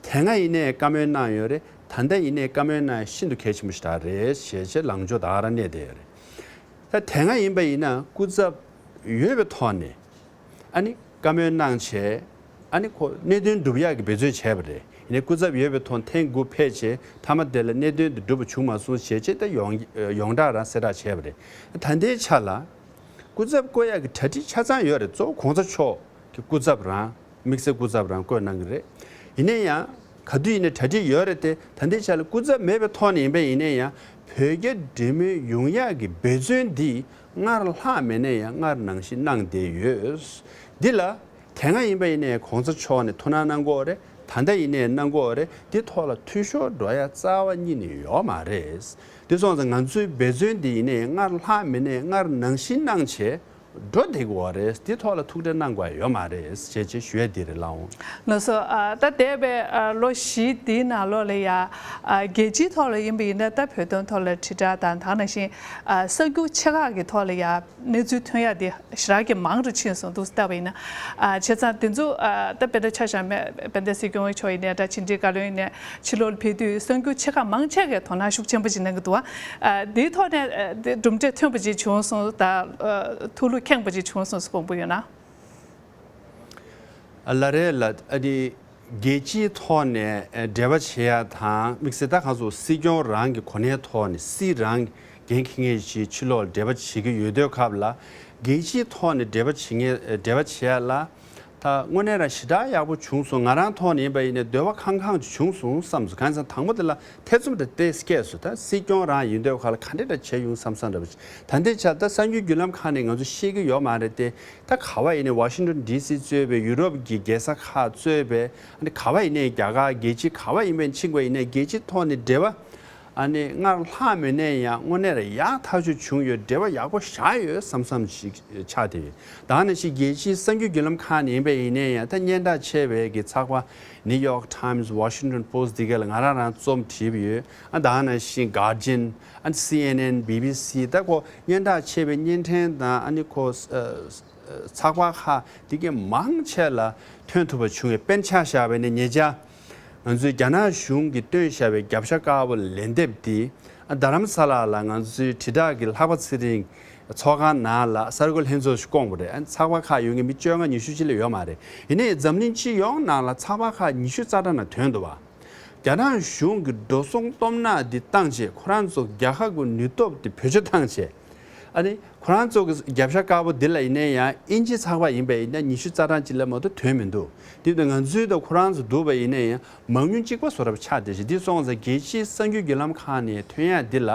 དེ་སྔ་ཡིན་ནའི་བཀའ་མོལ་གནང་ཡོད་རེད། ད་ལྟ་ཡིན་ནའི་བཀའ་མོལ་གནང་ཡ་ཤིན་ཏུ་གལ་ཆེན་པོ་ཞིག་རེད་ཞེས་བྱས་ལངས་ཕྱོགས་དེ་ག་རེ་གནས་བསྡད་ཡོད་རེད། ད་དེ་སྔ་ཡིན་པ་ཡིན་ན་སྐུ་ཚབ་ཡོད་པའི་ཐོག་ནས། ཨ་ནི་བཀའ་མོལ་གནང་བྱས། ཨ་ནི་ཁོ་གནད་དོན་སྒྲུབ་ཡག་གི་འབད་བརྩོན་བྱས་པ་རེད། ཡིན་ནའི་སྐུ་ཚབ་ཡོད་པའི་ཐོག་ཐེངས་དགུ་ཕེབས་བྱས་མཐའ་མ་དེ་ལ་གནད་དོན་དེ་འགྲུབ་པ་བྱུང་མ་སོང་ཞེས་བྱས་ད་ཡོངས་ཡོངས་གྲགས་རང་གསལ་བསྒྲགས་བྱས་པ་རེད། ད་ལྟའི་ཆ་ལ་སྐུ་ཚབ་བསྐོ་ཡག་གི་གྲ་སྒྲིག་ཆ་ཚང་ཡོད་རེད། གཙོ་བོ་གོང་ས་མཆོག་གི་སྐུ་ཚབ་རང་དམིགས་བསལ་སྐུ་ཚབ་རང་བསྐོས་གནང་གི་རེད། ཡིན་ནའི་ཡང་ག་དུས་ཡིན་ནའི་གྲ་སྒྲིག་ཡོད་རེད་དེ། ད་ལྟའི་ཆ་ལ་སྐུ་ཚབ་མེད་པའི་ཐོག་ནས་ཡིན་པ་ཡིན་ནའི་ཡང་ བོད་རྒྱ་འབྲེལ་མོལ་ཡོང་ཡག་གི་འབད་བརྩོན་འདི་སྔར་ལྷག་མེད་ན་ཡང་སྔར་ནང་བཞིན་གནང་བསྡད་ཡོད། འདི་ལ་དེ་སྔ་ཡིན་པ་ཡིན་ནའི་གོང་ས་མཆོག་ནས་ཐུགས་སྣང་གནང་གི་ཡོད་རེད། ད་ལྟ་ཡིན་ནའི་གནང་གི་ཡོད་རེད། འདི་ཐོག་ལ་འཐུས་ཤོར་འགྲོ་ཡ་རྩ་བ་ཉིད་ནས་ཡོད་མ་རེད། འདི་སོང་ཙང་ང་ཚོའི་འབད་བརྩོན་འདི་ཡིན་ནའི་སྔར་ལྷག་མེད་ནའི་སྔར་ནང་བཞིན་གནང་བྱས་འགྲོ་བསྡད་ཀྱི་ཡོད་རེད། འདི་ཐོག་ལ་ཐུགས་ཁྲལ་གནང་དགོས་ཡ་ཡོད་མ་རེད་ཅེས་ཅེས་ཞུ་ཡ་འདི་རེད་ལགས་འོང་། ལགས་སོ། ཨ། ད་འདས་པའི་ཨ་ལོ་བཞི་འདིའི་ནང་ལོགས་ལ་ཡ། ཨ། རྒྱལ་སྤྱིའི་ཐོག་ལ་ཡིན་པ་ཡིན་ན་ད་བོད་དོན་ཐོག་ལ་དྲིལ་བསྒྲགས་དང་ད་ག་ནང་བཞིན་ཨ་གསར་འགྱུར་ཆེ་ཁག་གི་ཐོག་ལ་ཡ་གནས་ཚུལ་ཐོན་ཡ་དེ་ཞེ་དྲག་གི་མང་རུ་ཕྱིན་སོང་འདུག་ལྟ་བ་ཡིན་ན། ཨ། བྱས་ཙང་དེ་ཚོ་ཨ་ད་དཔེར་ན་ཆ་བཞག་ན་དཔལ་ལྡན་སྲིད་སྐྱོང་མཆོག་ཡིན་ནའི་ད་ཕྱི་དྲིལ་བཀའ་བློན་ཡིན་ནའི་ཕྱི་ལོགས་ལ་ཕེབས་དུས་གསར་འགྱུར་ཆེ་ཁག་མང་ཆེ་གིས་དོ་སྣང་ཤུགས་ཆེན་པོ་ཅིག་གནང་གི་འདུག་ཨ། དེའི་ཐོག་ནས་ཨ་དེ་གྲུབ་འབྲས་ཐོན་པ་ཅིག་བྱུང་སོང་ད། ཨ། ཐུགས་ལུགས་ཁེངས་པ་ཅིག་བྱུང་སོང་ཟེར་དགོངས་པ་ཡོད་ན། ལགས་རེད་ལགས། ཨ་ནི་རྒྱལ་སྤྱིའི་ཐོག་ནས་འབྲེལ་བ་བྱེད་ཡ་དང་དམིགས་བསལ་ད་གང་སོང་སྲིད་སྐྱོང་རང་གི་གོ་གནས་ཐོག་ནས་སྲིད་རང་འགན་འཁྱེར་མཁན་ཞིག་ཕྱི་ལོགས་ལ་འབྲེལ་བ་བྱེད་ཀྱི་ཡོད་དུས་སྐབས་ལ་རྒྱལ་སྤྱིའི་ཐོག་ནས་འབྲེལ་བ་བྱེད་མཁན་འབྲེལ་བ་བྱེད་ཡ་ལ་ད་དངོས་གནས་རང་ཞེ་དྲག་ཡག་པོ་བྱུང་སོང་། ང་རང་ཐོག་ནས་ཡིན་པ་ཡིན་ན་འདོད་པ་ཁེངས་ཁེངས་ཅིག་བྱུང་སོང་བསམ་སོང་། གང་ཡིན་ཟེར་ན་དང་པོ་དེ་ལ་ཐེ་ཚོམ་དང་བལྟས་སྐྱེས་སོང་། ད་སྲིད་སྐྱོང་རང་ཡིན་དུས་སྐབས་ལ་ག་འདྲ་འདྲ་བྱས་ཡོང་བསམ་བསམ་འདྲ་པོ་ཅིག་ད་ལྟའི་ཆར་ད་གསར་འགྱུར་བརྒྱུད་ལམ་ཁག་ནས་ང་ཚོ་ཤེས་ཀྱི་ཡོད་མ་རེད་དེ། ད་ག་བ་ཡིན་ནའི་ཝ་ཤིང་ཊོན་ཌི་སི་གཙོས་པའི་ཡུ་རོབ་ཀྱི་རྒྱལ་ས་ཁག་གཙོས་པའི་ཨ་ནི་ག་བ་ཡིན་ནའི་རྒྱ་གར་རྒྱལ་སྤྱི་ག་བ་ཡིན་པའི་ཕྱིན་པ་ཡིན་ནའི་རྒྱལ་སྤྱིའི་ཐོག་ནས་འབྲེལ་བ་ཨ་ནི་སྔར་ལྷག་མེད་ནའི་ཡང་དངོས་གནས་ལ་ཡག་ཐག་ཆོད་བྱུང་ཡོད། འབྲེལ་བ་ཡག་པོ་བཞག་ཡོད་བསམ་བསམ་ཞིག་ཆགས་བསྡད་ཡོད། ད་ནང་བཞིན་རྒྱལ་སྤྱིའི་གསར་འགྱུར་བརྒྱུད་ལམ་ཁག་ནས་ཡིན་པ་ཡིན་ནའི་ཡང་ད་སྙན་གྲགས་ཆེ་བའི་གི་ཚགས་པར་ནིའུ་ཡོག་ཊའིམ་སི་ཝ་ཤིང་ཊོན་པོ་སི་ཊི་འདི་ག་ལ་ང་རང་རང་རྩོམ་བྲིས་པ་ཡོད། ཨ་ད་ནང་བཞིན་གར་ཇི་ཡན། ཨ་ནི་སི་ཨེན་ཨེན། བི་བི་སི། ད་ཁོ་སྙན་གྲགས་ཆེ་བའི་བརྙན་འཕྲིན་དང་ཨ་ནི་ཁོ་ཚགས་པར་ཁག་འདི་གའི་མང་ཆེ་ལ་ཐོན་ཐུབ་པ་བྱུང་བའི་དཔེར་ཆ་བཞག་པ་ཡིན་ན་ཉེ་ཆར་ང་ཚོའི་རྒྱ་ནག་གཞུང་གིས་བཏོན་བཞག་པའི་རྒྱབ་ཤ་དཀར་པོ་ལན་འདེབས་འདི་ཨ་རྡ་རམ་ས་ལ་ལ་ང་ཚོའི་དྲིལ་བསྒྲགས་ཀྱི་ལྷག་པ་ཚེ་རིང་ཚོགས་ཁང་ནང་ལ་གསར་འགོད་ལྷན་ཚོགས་ཤིག་བསྐོངས་པ་རེད། ཨ་ཚགས་པར་ཁག་ཡོད་མཁན་མི་བཅོ་ལྔ་ཉི་ཤུ་ཅིག་ལས་ཡོད་མ་རེད། ཡིན་ནའི་འཛམ་གླིང་སྤྱི་ཡོངས་ནང་ལ་ཚགས་པར་ཁག་ཉི་ཤུ་རྩ་གྲངས་ནང་ཐོན་འདུག་བ། རྒྱ་ནག་གཞུང་གིས་འགྲོ་སོང་སྟོབས་ནག་འདི་བཏང་བྱས་ཁོ་རང་ཚོ་རྒྱལ་ཁབ་ཀྱི་ནུས་སྟོབས་དེ་བེད་སྤྱོད་བཏང་བྱས། ཨ་ནི་ཁོ་རང་ཚོ་གི་རྒྱབ་ཤ་དཀར་པོ་འདི་ལ་ཡིན་ན་ཡང་དབྱིན་ཇི་ཚགས་པར་ཡིན་པ་ཡིན་ན་ཉི་ཤུ་རྩ་གྲངས་ཅིག་ལས་མ་གཏོགས་ཐོན་མི་འདུག་དེ་དུས་ང་ཚོའི་དང་ཁོ་རང་ཚོ་བསྡུར་བ་ཡིན་ན་ཡང་མང་ཉུང་གཅིག་པ་བཟོ་འདྲ་ཆགས་བསྡད་ཤག་འདི་སོང་ཙང་རྒྱལ་སྤྱིའི་གསར་འགྱུར་བརྒྱུད་ལམ་ཁག་ནས་ཐོན་ཡ་འདི་ལ་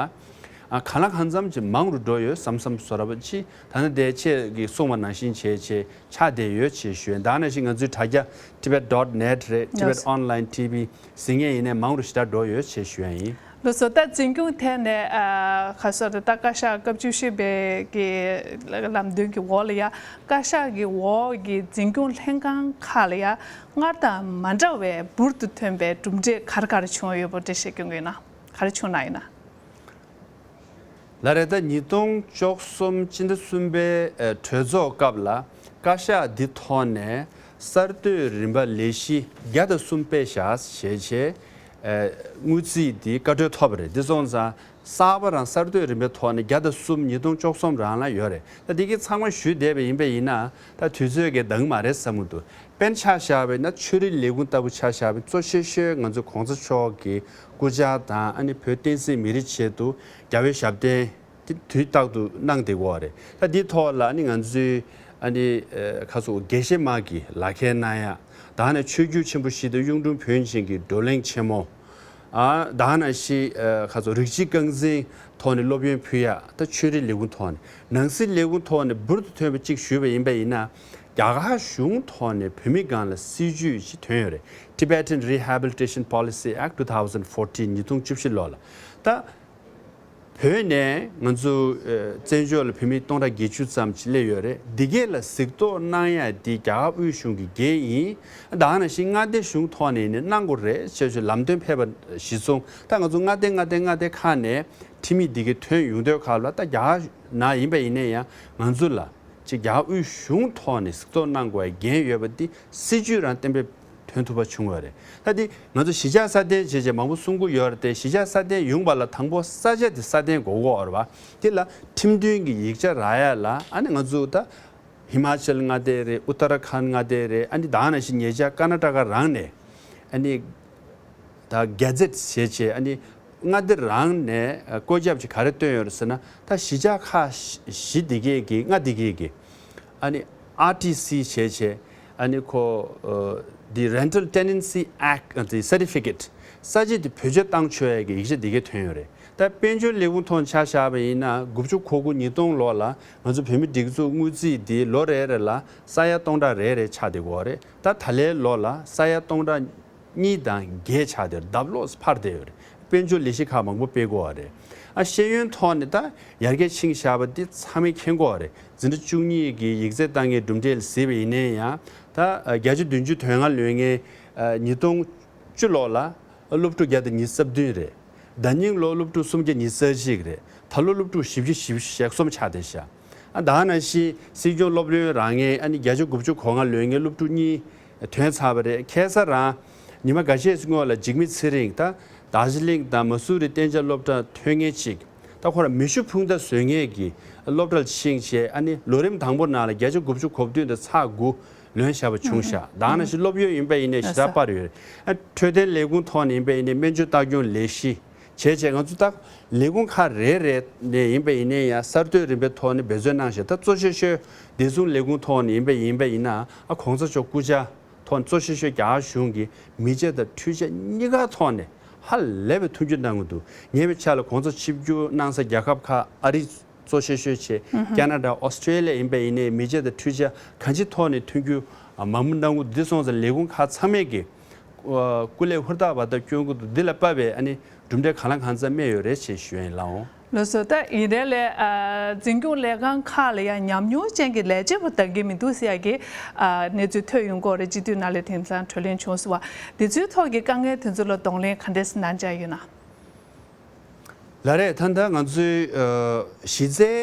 ཨ་གང་ལ་གང་འཚམ་ཅིག་མང་རུ་འགྲོ་ཡོད་བསམ་བསམ་བཟོ་འདྲ་ཅིག་ད་ནི་དེ་ཁྱེད་ཀྱིས་གསུངས་པ་ནང་བཞིན་བྱས་བྱས་ཆགས་བསྡད་ཡོད་ཅེས་ཞུ་ཡ། ད་ནང་བཞིན་ང་ཚོའི་དྲ་རྒྱ་tibet dot net རེད། Tibet Online T V ཟེར་མཁན་ཡིན་ནའི་མང་རུ་ཞེ་དྲག་འགྲོ་ཡོད་ཅེས་ཞུ་ཡ་ཡིན། ལགས་སོ། ད་འཛིན་སྐྱོང་ཐད་ནས་ཨ་ག་ཟེར་ད་བཀའ་ཤག་སྐབས་བཅུ་བཞི་པའི་གི་ལམ་སྟོན་གྱི་འོག་ལ་ཡ་བཀའ་ཤག་གི་འོག་གི་འཛིན་སྐྱོང་ལྷན་ཁང་ཁག་ལ་ཡ་སྔར་དང་མ་འདྲ་བའི་འབུར་དུ་ཐོན་པའི་གྲུབ་འབྲས་ག་རེ་ག་རེ་བྱུང་ཡོད་པ་འགྲེལ་བཤད་སྐྱོན་གྱི་ཡོད་ན་ག་རེ་བྱུང་གནང་ཡོད་ན། ལགས་རེད། ད་ཉིས་སྟོང་བཅུ་གསུམ་སྤྱི་ཟླ་གསུམ་པའི་ཨ་གྲོས་ཚོགས་སྐབས་ལ་བཀའ་ཤག་འདི་ཐོག་ནས་གསར་གཏོད་རིམ་པ་ལས་གཞི་བརྒྱ་དང་གསུམ་སྤེལ་བཞག་ཞེས་བྱས་ཨ་དངུལ་རྩིས་འདི་བཀའ་འཁྲོལ་ཐོབ་པ་རེད། འདི་སོང་ཙང་གསར་པ་རང་གསར་གཏོད་རིམ་པའི་ཐོག་ནས་བརྒྱ་དང་གསུམ་ཉིས་སྟོང་བཅུ་གསུམ་རང་ལ་ཡོད་རེད། ད་འདི་གའི་ཚང་མ་ཞུས་བསྡད་པ་ཡིན་པ་ཡིན་ན་ད་དུས་ཚོད་ཀྱིས་འདང་མ་རེད་བསམ་གྱི་འདུག་དཔེར་ན་ཆ་བཞག་པ་ཡིན་ན་ཆོས་རིག་ལས་ཁུངས་ལྟ་བུ་ཆ་བཞག་པ་ཡིན་གཙོ་ཆེ་ཤོས་ང་ཚོ་གོང་ས་མཆོག་གི་སྐུ་བཅར་དང་ཨ་ནི་བོད་བསྟན་སྲིད་མི་རིགས་ཆེད་དུ་རྒྱལ་བའི་ཞབས་བརྟན་དེ་དུས་རྟག་ཏུ་གནང་བསྡད་ཀྱི་ཡོད་རེད། ད་འདིའི་ཐོག་ལ་ཨ་ནི་ང་ཚོའི་ཨ་ནི་ཁ་སོ་དགེ་བཤེས་མ་གི་ལག་ཁྱེར་གནང་ཡ་དང་ཨ་ནི་ཆོས་བརྒྱུད་ཆེན་པོ་བཞི་དང་གཡུང་དྲུང་བོན་ཆེན་གྱི་བགྲོ་གླེང་ཆེན་མོ། ཨ་ད་ག་ནང་བཞིན་ཨ་ཁ་སོ་རིགས་གཅིག་རྐང་འཛིན་ཐོག་ནས་སློབ་ཡོན་ཕུལ་ཡ། ད་ཆོས་རིག་ལས་ཁུངས་ཐོག་ནས་ནང་སྲིད་ལས་ཁུངས་ཐོག་ནས་འབུར་དུ་ཐོན་པ་གཅིག་ཞུས་པ་ཡིན་པ་ཡིན་ན་རྒྱ་གར་གཞུང་ཐོག་ནས་བོད་མི་སྒང་ལ་སྲིད་ཇུས་ཤིག་ཐོན་ཡོད་རེད། Tibetan Rehabilitation Policy Act two thousand fourteen ཉིས་སྟོང་བཅུ་བཞི་ལོ་ལ། ད་བོད་ནས་ང་ཚོ་ཨ་བཙན་བྱོལ་ལ་བོད་མི་སྟོང་ཕྲག་བརྒྱད་ཅུ་ཙམ་ཅིག་སླེབས་ཡོད་རེད། འདི་གས་ལ་གཟིགས་རྟོག་གནང་ཡ་འདི་རྒྱ་གར་དབུས་གཞུང་གི་འགན་ཡིན། ད་ག་ནང་བཞིན་མངའ་སྡེ་གཞུང་ཐོག་ནས་ནི་གནང་དགོས་རེད་ཅེས་ལམ་སྟོན་ཕེབས་པ་གཞིར་བཟུང་ད་ང་ཚོ་མངའ་སྡེ་མངའ་སྡེ་མངའ་སྡེ་ཁག་ནས་ཁྲིམས་ཡིག་འདི་གས་ཐོན་ཡོང་དུས་སྐབས་ལ་ད་རྒྱ་གར་ནང་ཡིན་པ་ཡིན་ནའི་ཡང་ང་ཚོ་ལ་ཅིག་རྒྱ་གར་དབུས་གཞུང་ཐོག་ནས་གཟིགས་རྟོག་གནང་དགོས་པའི་འགན་ཡོད་པ་འདི་སྲིད་ཇུས་རང་གཏན་འབེབས་ཐོན་ཐུབ་པ་བྱུང་བ་རེད། ད་འདི་ང་ཚོ་གཞིས་ཆགས་སྲ་བརྟན་བྱས་རྗེས་མང་པོ་གསུང་གི་ཡོད་རེད་དེ། གཞིས་ཆགས་སྲ་བརྟན་ཡོང་བ་ལ་དང་པོ་ས་ཆ་དེ་སྲ་བརྟན་དགོས་ཀྱི་ཡོད་རེད་བ། དེ་ལ་ཁྲིམས་མཐུན་གྱི་ཡིག་ཆ་རག་ཡ་ལ་ཨ་ནི་ང་ཚོ་ད་ཧི་མ་ཅལ་མངའ་སྡེ་རེད། ཨུ་ཏ་ར་ཁཱན་མངའ་སྡེ་རེད། ཨ་ནི་ད་ག་ནང་བཞིན་ཉེ་ཆར་ཀར་ན་ཊ་ཀ་རང་ནས་ཨ་ནི་ད་གེ་ཛེཊ་བྱས་བྱས་ཨ་ནི་མངའ་སྡེ་རང་ནས་བཀོད་ཁྱབ་ཅིག་ག་རེ་བཏོན་ཡོད་རེད་ཟེར་ན། ད་གཞིས་ཆགས་ཁག་བཞི་འདི་གས་ཀྱི་ལྔ་འདི་གས་ཀྱི་ཨ་ནི་ཨར་ཊི་སི་བྱས་བྱས་ཨ་ནི་ཁོ་ཨ་the Rental Tenancy Act the certificate ས་བཅད་དེ་བེད་སྤྱོད་བཏང་ཆོག་ཡ་གི་ཡིག་ཆ་འདི་གའི་ཐོན་ཡོད་རེད། ད་དཔལ་འབྱོར་ལས་ཁུངས་ཐོག་ཆ་བཞག་པ་ཡིན་ན་དགུ་བཅུ་གོ་དགུ་ཉིས་སྟོང་ལོ་ལ་ང་ཚོ་བོད་མི་སྒྲིག་འཛུགས་དངུལ་རྩིས་འདི་ལོ་རེ་རེ་ལ་ས་ཡ་སྟོང་ཕྲག་རེ་རེ་ཆགས་བསྡད་ཀྱི་ཡོད་རེད། ད་ད་ལོའི་ལོ་ལ་ས་ཡ་སྟོང་ཕྲག་གཉིས་དང་བརྒྱད་ཆགས་བསྡད་རེད། ལྡབ་ལོག་འཕར་བསྡད་ཡོད་རེད། དཔལ་འབྱོར་ལས་གཞི་ཁག་མང་པོ་སྤེལ་དགོས་པ་རེད། ཨ་ཤེས་ཡོན་ཐོག་ནས་ད་ཡར་རྒྱས་ཕྱིན་བཞག་པ་འདི་ཚང་མས་མཁྱེན་གྱི་ཡོད་རེད། འཛིན་གྲྭ་བཅུ་གཉིས་ཀྱི་ཡིག་ཚད་བཏང་མཁན་གྲུབ་འབྲས་ལ་གཟིགས་པ་ཡིན་ན་ཡང་ད་བརྒྱ་ཆ་བདུན་ཅུ་དོན་ལྔ་ལོན་མཁན་ཉིས་སྟོང་བཅུ་ལོ་ལ་སློབ་ཕྲུག་བརྒྱ་དང་ཉི་ཤུ་རྩ་བདུན་རེད། ཟླ་ཉིན་ལོ་སློབ་ཕྲུག་སུམ་བརྒྱ་ཉི་ཤུ་རྩ་གཅིག་རེད། ད་ལོ་སློབ་ཕྲུག་བཞི་བཅུ་ཞེ་གསུམ་ཆགས་བསྡད་ཤག་ཨ་ད་ནང་བཞིན་སྲིད་སྐྱོང་སློབ་ཡོན་རག་མཁན་ཨ་ནི་བརྒྱ་ཆ་དགུ་བཅུ་གོ་ལྔ་ལོན་མཁན་སློབ་ཕྲུག་གཉིས་ཐོན་ཚར་བ་རེད། ཁ་སང་རང་ཉི་མ་འགའ་ཤས་སྔོན་ལ་འཇིགས་མེད་ཚེ་རིང་ད་དར་ཇི་ལིང་དང་མ་སུ་རི་གཏན་འཇགས་སློབ་གྲྭ་ཐོན་མཁན་གཅིག་ད་ཁོ་རང་མེ་ཤུགས་འཕུར་མདའ་བཟོ་མཁན་གྱི་སློབ་གྲྭར་ཕྱིན་བྱས་ཨ་ནི་ལོ་རིམ་དང་པོ་ནང་ལ་བརྒྱ་ཆ་དགུ་བཅུ་གོ་བདུན་དང་ཚེག་དགུ་ལོན་བཞག་པ་བྱུང་ཤག་ད་ནང་བཞིན་སློབ་ཡོན་ཡིན་པ་ཡིན་ནའི་ཞེ་དྲག་སྤར་ཡོད་རེད། ཨ་འཕྲོད་བསྟེན་ལས་ཁུངས་ཐོག་ནས་ཡིན་པ་ཡིན་ནའི་སྨན་བཅོས་ལྟ་སྐྱོང་ལས་གཞི་བྱས་བྱས་ང་ཚོ་ད་ལས་ཁུངས་ཁག་རེ་རེ་ནས་ཡིན་པ་ཡིན་ནའི་ཡང་གསར་གཏོད་རིམ་པའི་ཐོག་ནས་འབད་བརྩོན་གནང་བཞག་ད་གཙོ་ཆེ་ཤོས་བདེ་སྲུང་ལས་ཁུངས་ཐོག་ནས་ཡིན་པ་ཡིན་པ་ཡིན་ན་ཨ་གོང་ས་མཆོག་སྐུ་ཕྱྭ་ཐོག་གཙོ་ཆེ་ཤོས་རྒྱ་གར་གཞུང་གི་མི་སྤྱི་དང་འཕྲུལ་ཆས་གཉིས་ཀ་ཐོག་ནས་ཧ་ལས་པའི་མཐུན་འགྱུར་གནང་གི་འདུག་ཉེ་བའི་ཆར་ལ་གོང་ས་ཆིབས་བསྒྱུར་གནང་ས་རྒྱལ་ཁབ་ཁག་ཨ་རི་གཙོ་ཆེ་ཤོས་བྱས་ཀ་ན་ཌ་ཨོ་སི་ཀྲེ་ལི་ཡ་ཡིན་པ་ཡིན་ནའི་མི་སྤྱི་དང་འཕྲུལ་ཆས་གང་ཅིའི་ཐོག་ནས་མཐུན་འགྱུར་མང་པོ་གནང་གི་འདུག་འདི་སོང་ཙང་ལས་ཁུངས་ཁག་ཚང་མས་ཀྱི་སྐུ་ལས་ཧུར་ཐག་འབད་ཐག་བསྐྱོན་གྱི་འདུག་འདི་ལ་དཔག་པའི་ཨ་ནི་གྲུབ་འབྲས་གང་ལ་གང་འཚམ་སྨྲས་ཡོད་རེད་ཅེས་ཞུ་ཡ་ཡིན་ལགས་འོང་། ལགས་སོ། ད་ཡིན་ནའི་ལས་ཨ་འཛིན་སྐྱོང་ལས་ཁང་ཁག་ལ་ཡང་ཉམས་མྱོང་ཅན་གྱི་ལས་བྱེད་པ་འདང་གི་མི་འདུག་ཟེར་ཡ་གི་ཨ་གནས་ཚུལ་ཐོན་ཡོང་གི་ཡོད་རེད། སྤྱི་འཐུས་ནང་ལ་དེང་སང་གྲོས་གླེང་བྱུང་སོང་བ་དེ་ཚོའི་ཐོག་གི་དཀའ་ངལ་དེ་ཚོ་ལ་གདོང་ལེན་ག་འདྲས་གནང་འཆར་ཡོད་ན། ལགས་རེད། ད་ལྟ་ང་ཚོའི་ཨ་གཞི་རྩའི་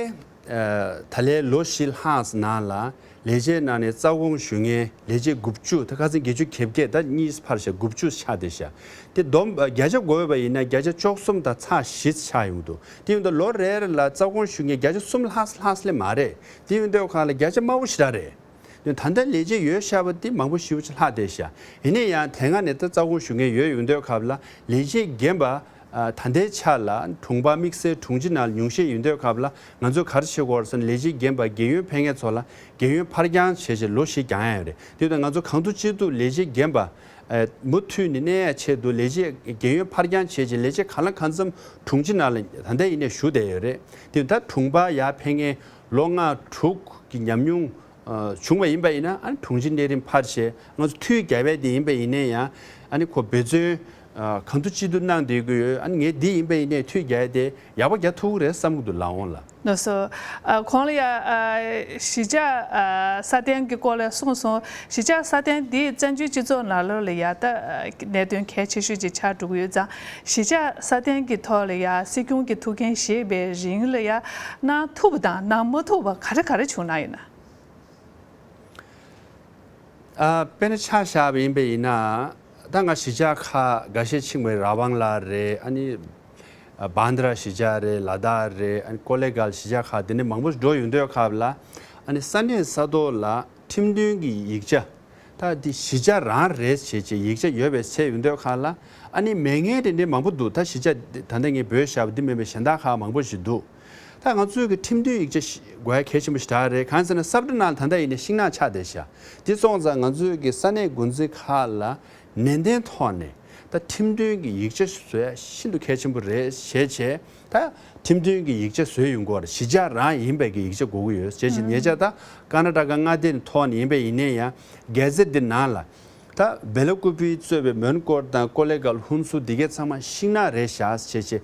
ཨ་ད་ལོའི་ལོ་བཞི་ལྷག་ཙམ་ནང་ལ་ལས་བྱེད་ནང་ནས་རྩ་དགོངས་ཞུ་མཁན་ལས་བྱེད་དགུ་བཅུ། ད་ཁ་སང་བརྒྱད་ཅུ་གྱ་བརྒྱད། ད་གཉིས་ཕར་བཞག་དགུ་བཅུ་ཆགས་བསྡད་ཤག་དེ་བསྡོམས་བརྒྱ་ཆ་བགོས་པ་ཡིན་ན་བརྒྱ་ཆ་བཅུ་གསུམ་དང་ཚེག་བཞི་ཆགས་ཡོང་གི་འདུག་དེ་ཡིན་དུས་ལོ་རེ་རེ་ལ་རྩ་དགོངས་ཞུ་མཁན་བརྒྱ་ཆ་གསུམ་ལྷག་ཙམ་ལྷག་ཙམ་ལས་མ་རེད། དེ་ཡིན་དུས་ཁག་ལ་བརྒྱ་ཆ་དམའ་བོ་ཞེ་དྲག་རེད། ད་ལྟ་ལས་བྱེད་ཡོད་ཤག་པ་དེ་མང་པོ་ཞེ་པོ་ཅིག་ལྷག་བསྡད་ཤག་ཡིན་ན་ཡང་དེ་སྔ་ནས་ད་རྩ་དགོངས་ཞུ་མཁན་ཡོད་ཡོང་དུས་སྐབས་ལ་ལས་བྱེད་རྒན་པ་ཨ་ད་ལྟའི་ཆ་ལ་དྲུང་འཕར་དམིགས་བསལ་དྲུང་ཆེ་ནང་ལ་ཉུང་ཤས་ཡོང་དུས་སྐབས་ལ་ང་ཚོས་ག་རེ་བྱེད་དགོས་རེད་ཟེར་ན་ལས་བྱེད་རྒན་པ་རྒན་ཡོལ་ཕེབས་མཁན་ཚོ་ལ་རྒན་ཡོལ་ཕར་འགྱངས་བྱས་བྱས་ལོ་བཞི་འགྱངས་ཡ་ཡོད་རེད། དེ་ཡིན་དུས་ང་ཚོ་གང་ཐུབ་ཅི་ཐུབ་ལས་བྱེད་རྒན་པ་ཨ་མུ་མཐུད་ནས་གནས་ཡ་ཆེད་དུ་ལས་བྱེད་རྒན་ཡོལ་ཕར་འགྱངས་བྱས་བྱས་ལས་བྱེད་གང་ལ་གང་འཚམ་དྲུང་ཆེ་ནང་ལ་ད་ལྟ་ཡིན་ནའི་བཞུགས་བསྡད་ཡོད་རེད། དེ་ཡིན་དུས་ད་དྲུང་འཕར་ཡར་ཕེབས་མཁན་ལོ་ལྔ་དྲུག་གི་ཉམས་མྱོང་ཨ་བྱུང་བ་ཡིན་པ་ཡིན་ན་ཨ་ནི་དྲུང་ཆེ་གནས་རིམ་ཕར་བྱས་ང་ཚོ་མཐུད་རྒྱག་པ་དེ་ཡིན་པ་ཡིན་ན་ཡང་ཨ་ནི་ཁོ་འབད་བརྩོན་ཨ་གང་ཐུབ་ཅི་ཐུབ་གནང་བསྡད་ཀྱི་ཡོད། ཨ་ནི་ངས་འདི་ཡིན་པ་ཡིན་ནའི་མཐུད་རྒྱག་ཡ་དེ་ཡག་པོ་རྒྱག་ཐུབ་ཀྱི་རེད་བསམ་གྱི་འདུག་ལགས་འོང་ལགས། ལགས་སོ། ཨ་གོང་ལ་ཡ་ཨ་གཞིས་ཆགས་ཨ་སྲ་བརྟན་གྱི་སྐོར་ལ་གསུངས་སོང་། གཞིས་ཆགས་སྲ་བརྟན་འདི་བཙན་བྱོལ་སྤྱི་ཚོགས་ནང་ལོགས་ལ་ཡ་ད་ཨ་གནད་དོན་གལ་ཆེ་ཤོས་ཅིག་ཆགས་འགྲོ་གི་ཡོད་ཙང་། གཞིས་ཆགས་སྲ་བརྟན་གྱི་ཐོག་ལ་ཡ་སྲིད་སྐྱོང་གི་ཐུགས་འགན་བཞེས་པའི་རིང་ལ་ཡ་གནང་ཐུབ་པ་དང་གནང་མ་ཐུབ་པ་ག་རེ་ག་རེ་བྱུང་གནང་ཡོད་ན། ཨ་དཔེར་ན་ཆ་བཞག་པ་ཡིན་པ་ཡིན་ན་ད་ང་གཞིས་ཆགས་ཁག་འགའ་ཤས་ཕྱིན་པ་རེད། ར་བང་ལ་རེད། ཨ་ནི་ཨ་བྷན་དྷ་ར་གཞིས་ཆགས་རེད། ལ་དྭགས་རེད། ཨ་ནི་ཀོ་ལེ་གལ་གཞིས་ཆགས་ཁག་དེ་འདྲ་མང་པོ་འགྲོ་ཡོང་དུས་སྐབས་ལ་ཨ་ནི་ས་གནས་ས་ཐོག་ལ་ཁྲིམས་མཐུན་གྱི་ཡིག་ཆ་ད་འདི་གཞིས་ཆགས་རང་རེད་བྱས་བྱས་ཡིག་ཆ་ཡོད་པའི་ཚད་ཡོང་དུས་སྐབས་ལ་ཨ་ནི་མེད་མཁན་དེ་འདྲ་མང་པོ་འདུག་ད་གཞིས་ཆགས་ད་ལྟ་ངས་འབོད་བཞག་པ་འདི་མིན་པའི་གཞན་དག་ཁག་མང་པོ་ཞིག་འདུག་ད་ང་ཚོའི་གི་ཁྲིམས་མཐུན་ཡིག་ཆ་ཞིག་དགོས་ཡ་གལ་ཆེན་པོ་ཞིག་རེད། གང་ཟེར་ན་ས་བཀྲ་ནང་ད་ལྟ་ཡིན་ནའི་ཤིང་ནག་ཆགས་བསྡད་ཤག་དེ་སོང་ཙང་ང་ཚོའི་གི་ས་གནས་འགོ་འཛིན་ཁག་ལ་ནན་ཏན་ཐོག་ནས་ད་ཁྲིམས་མཐུན་གྱི་ཡིག་ཆ་ཞིག་བཟོ་ཡ་ཤིན་ཏུ་གལ་ཆེན་པོ་རེད་བྱས་བྱས་ད་ཁྲིམས་མཐུན་གྱི་ཡིག་ཆ་བཟོས་ཡོང་གི་ཡོད་རེད། གཞིས་ཆགས་རང་ཡིན་པའི་གི་ཡིག་ཆ་དགོས་ཀྱི་ཡོད་བྱས་བྱས་ཉེ་ཆར་ད་ཀར་ན་ཊ་ཀ་མངའ་སྡེ་ཐོག་ནས་ཡིན་པ་ཡིན་ནའི་ཡང་སྒེར་རྩེ་འདི་ནང་ལ། ད་སྦེ་ལ་ཀུ་པི་གཙོས་པའི་མོན་གྷོ་དང་ཀོ་ལེ་གལ་ཧུན་སུར་འདི་གས་ཚང་མ་ཤིང་ནག་རེད་བཞག་བྱས་བྱས་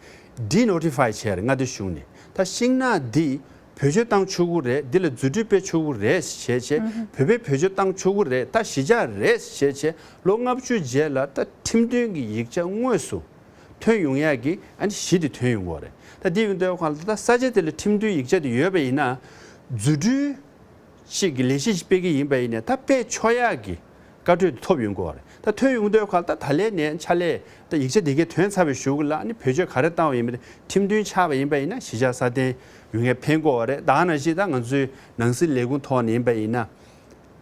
ཌི་ནོ་ཊི་ཕའི་བྱས་རེད། མངའ་སྡེ་གཞུང་ནས་ད་ཤིང་ནག་འདི་བེད་སྤྱོད་བཏང་ཆོག་གི་རེད། འདི་ལ་རྫུ་འཕྲུལ་སྤེལ་ཆོག་གི་རེད་བྱས་བྱས་བོད་པས་བེད་སྤྱོད་བཏང་ཆོག་གི་རེད། ད་གཞིས་ཆགས་རེད་བྱས་བྱས་ལོ་ལྔ་བཅུ་རྗེས་ལ་ད་ཁྲིམས་མཐུན་གྱི་ཡིག་ཆ་དངོས་སུ་ཐོན་ཡོང་ཡག་གི་ཨ་ནི་གཞི་དེ་ཐོན་ཡོང་གི་རེད། ད་འདི་ཡོང་དུས་ཁོང་ལ་ད་ས་ཆ་དེ་ལ་ཁྲིམས་མཐུན་ཡིག་ཆ་དེ་ཡོད་པ་ཡིན་ན་རྫུ་འཕྲུལ་ཅིག་གི་ལས་གཞི་ཞིག་སྤེལ་གི་ཡིན་པ་ཡིན་ནའི་ད་སྤེལ་ཆོག་ཡག་གི་བཀའ་འཁྲོལ་དེ་ཐོབ་ཡོང་གི་ཡོད་རེད། ད་ཐོན་ཡོང་དུས་ཁ་ལ་ད་ད་ལན་ནས་ཕྱག་ལས་ད་ཡིག་ཆ་འདི་གས་ཐོན་ཚར་བའི་གཞུག་ལ་ཨ་ནི་བེད་སྤྱོད་ག་རེ་བཏང་བ་ཡིན་པ་དེ་ཁྲིམས་མཐུན་ཆགས་པ་ཡིན་པ་ཡིན་ན་གཞིས་ཆགས་སྲ་བརྟན་ཡོང་ཡ་ཕན་གི་ཡོད་རེད། ད་ནང་བཞིན་ད་ང་ཚོའི་ནང་སྲིད་ལས་ཁུངས་ཐོག་ནས་ཡིན་པ་ཡིན་ན་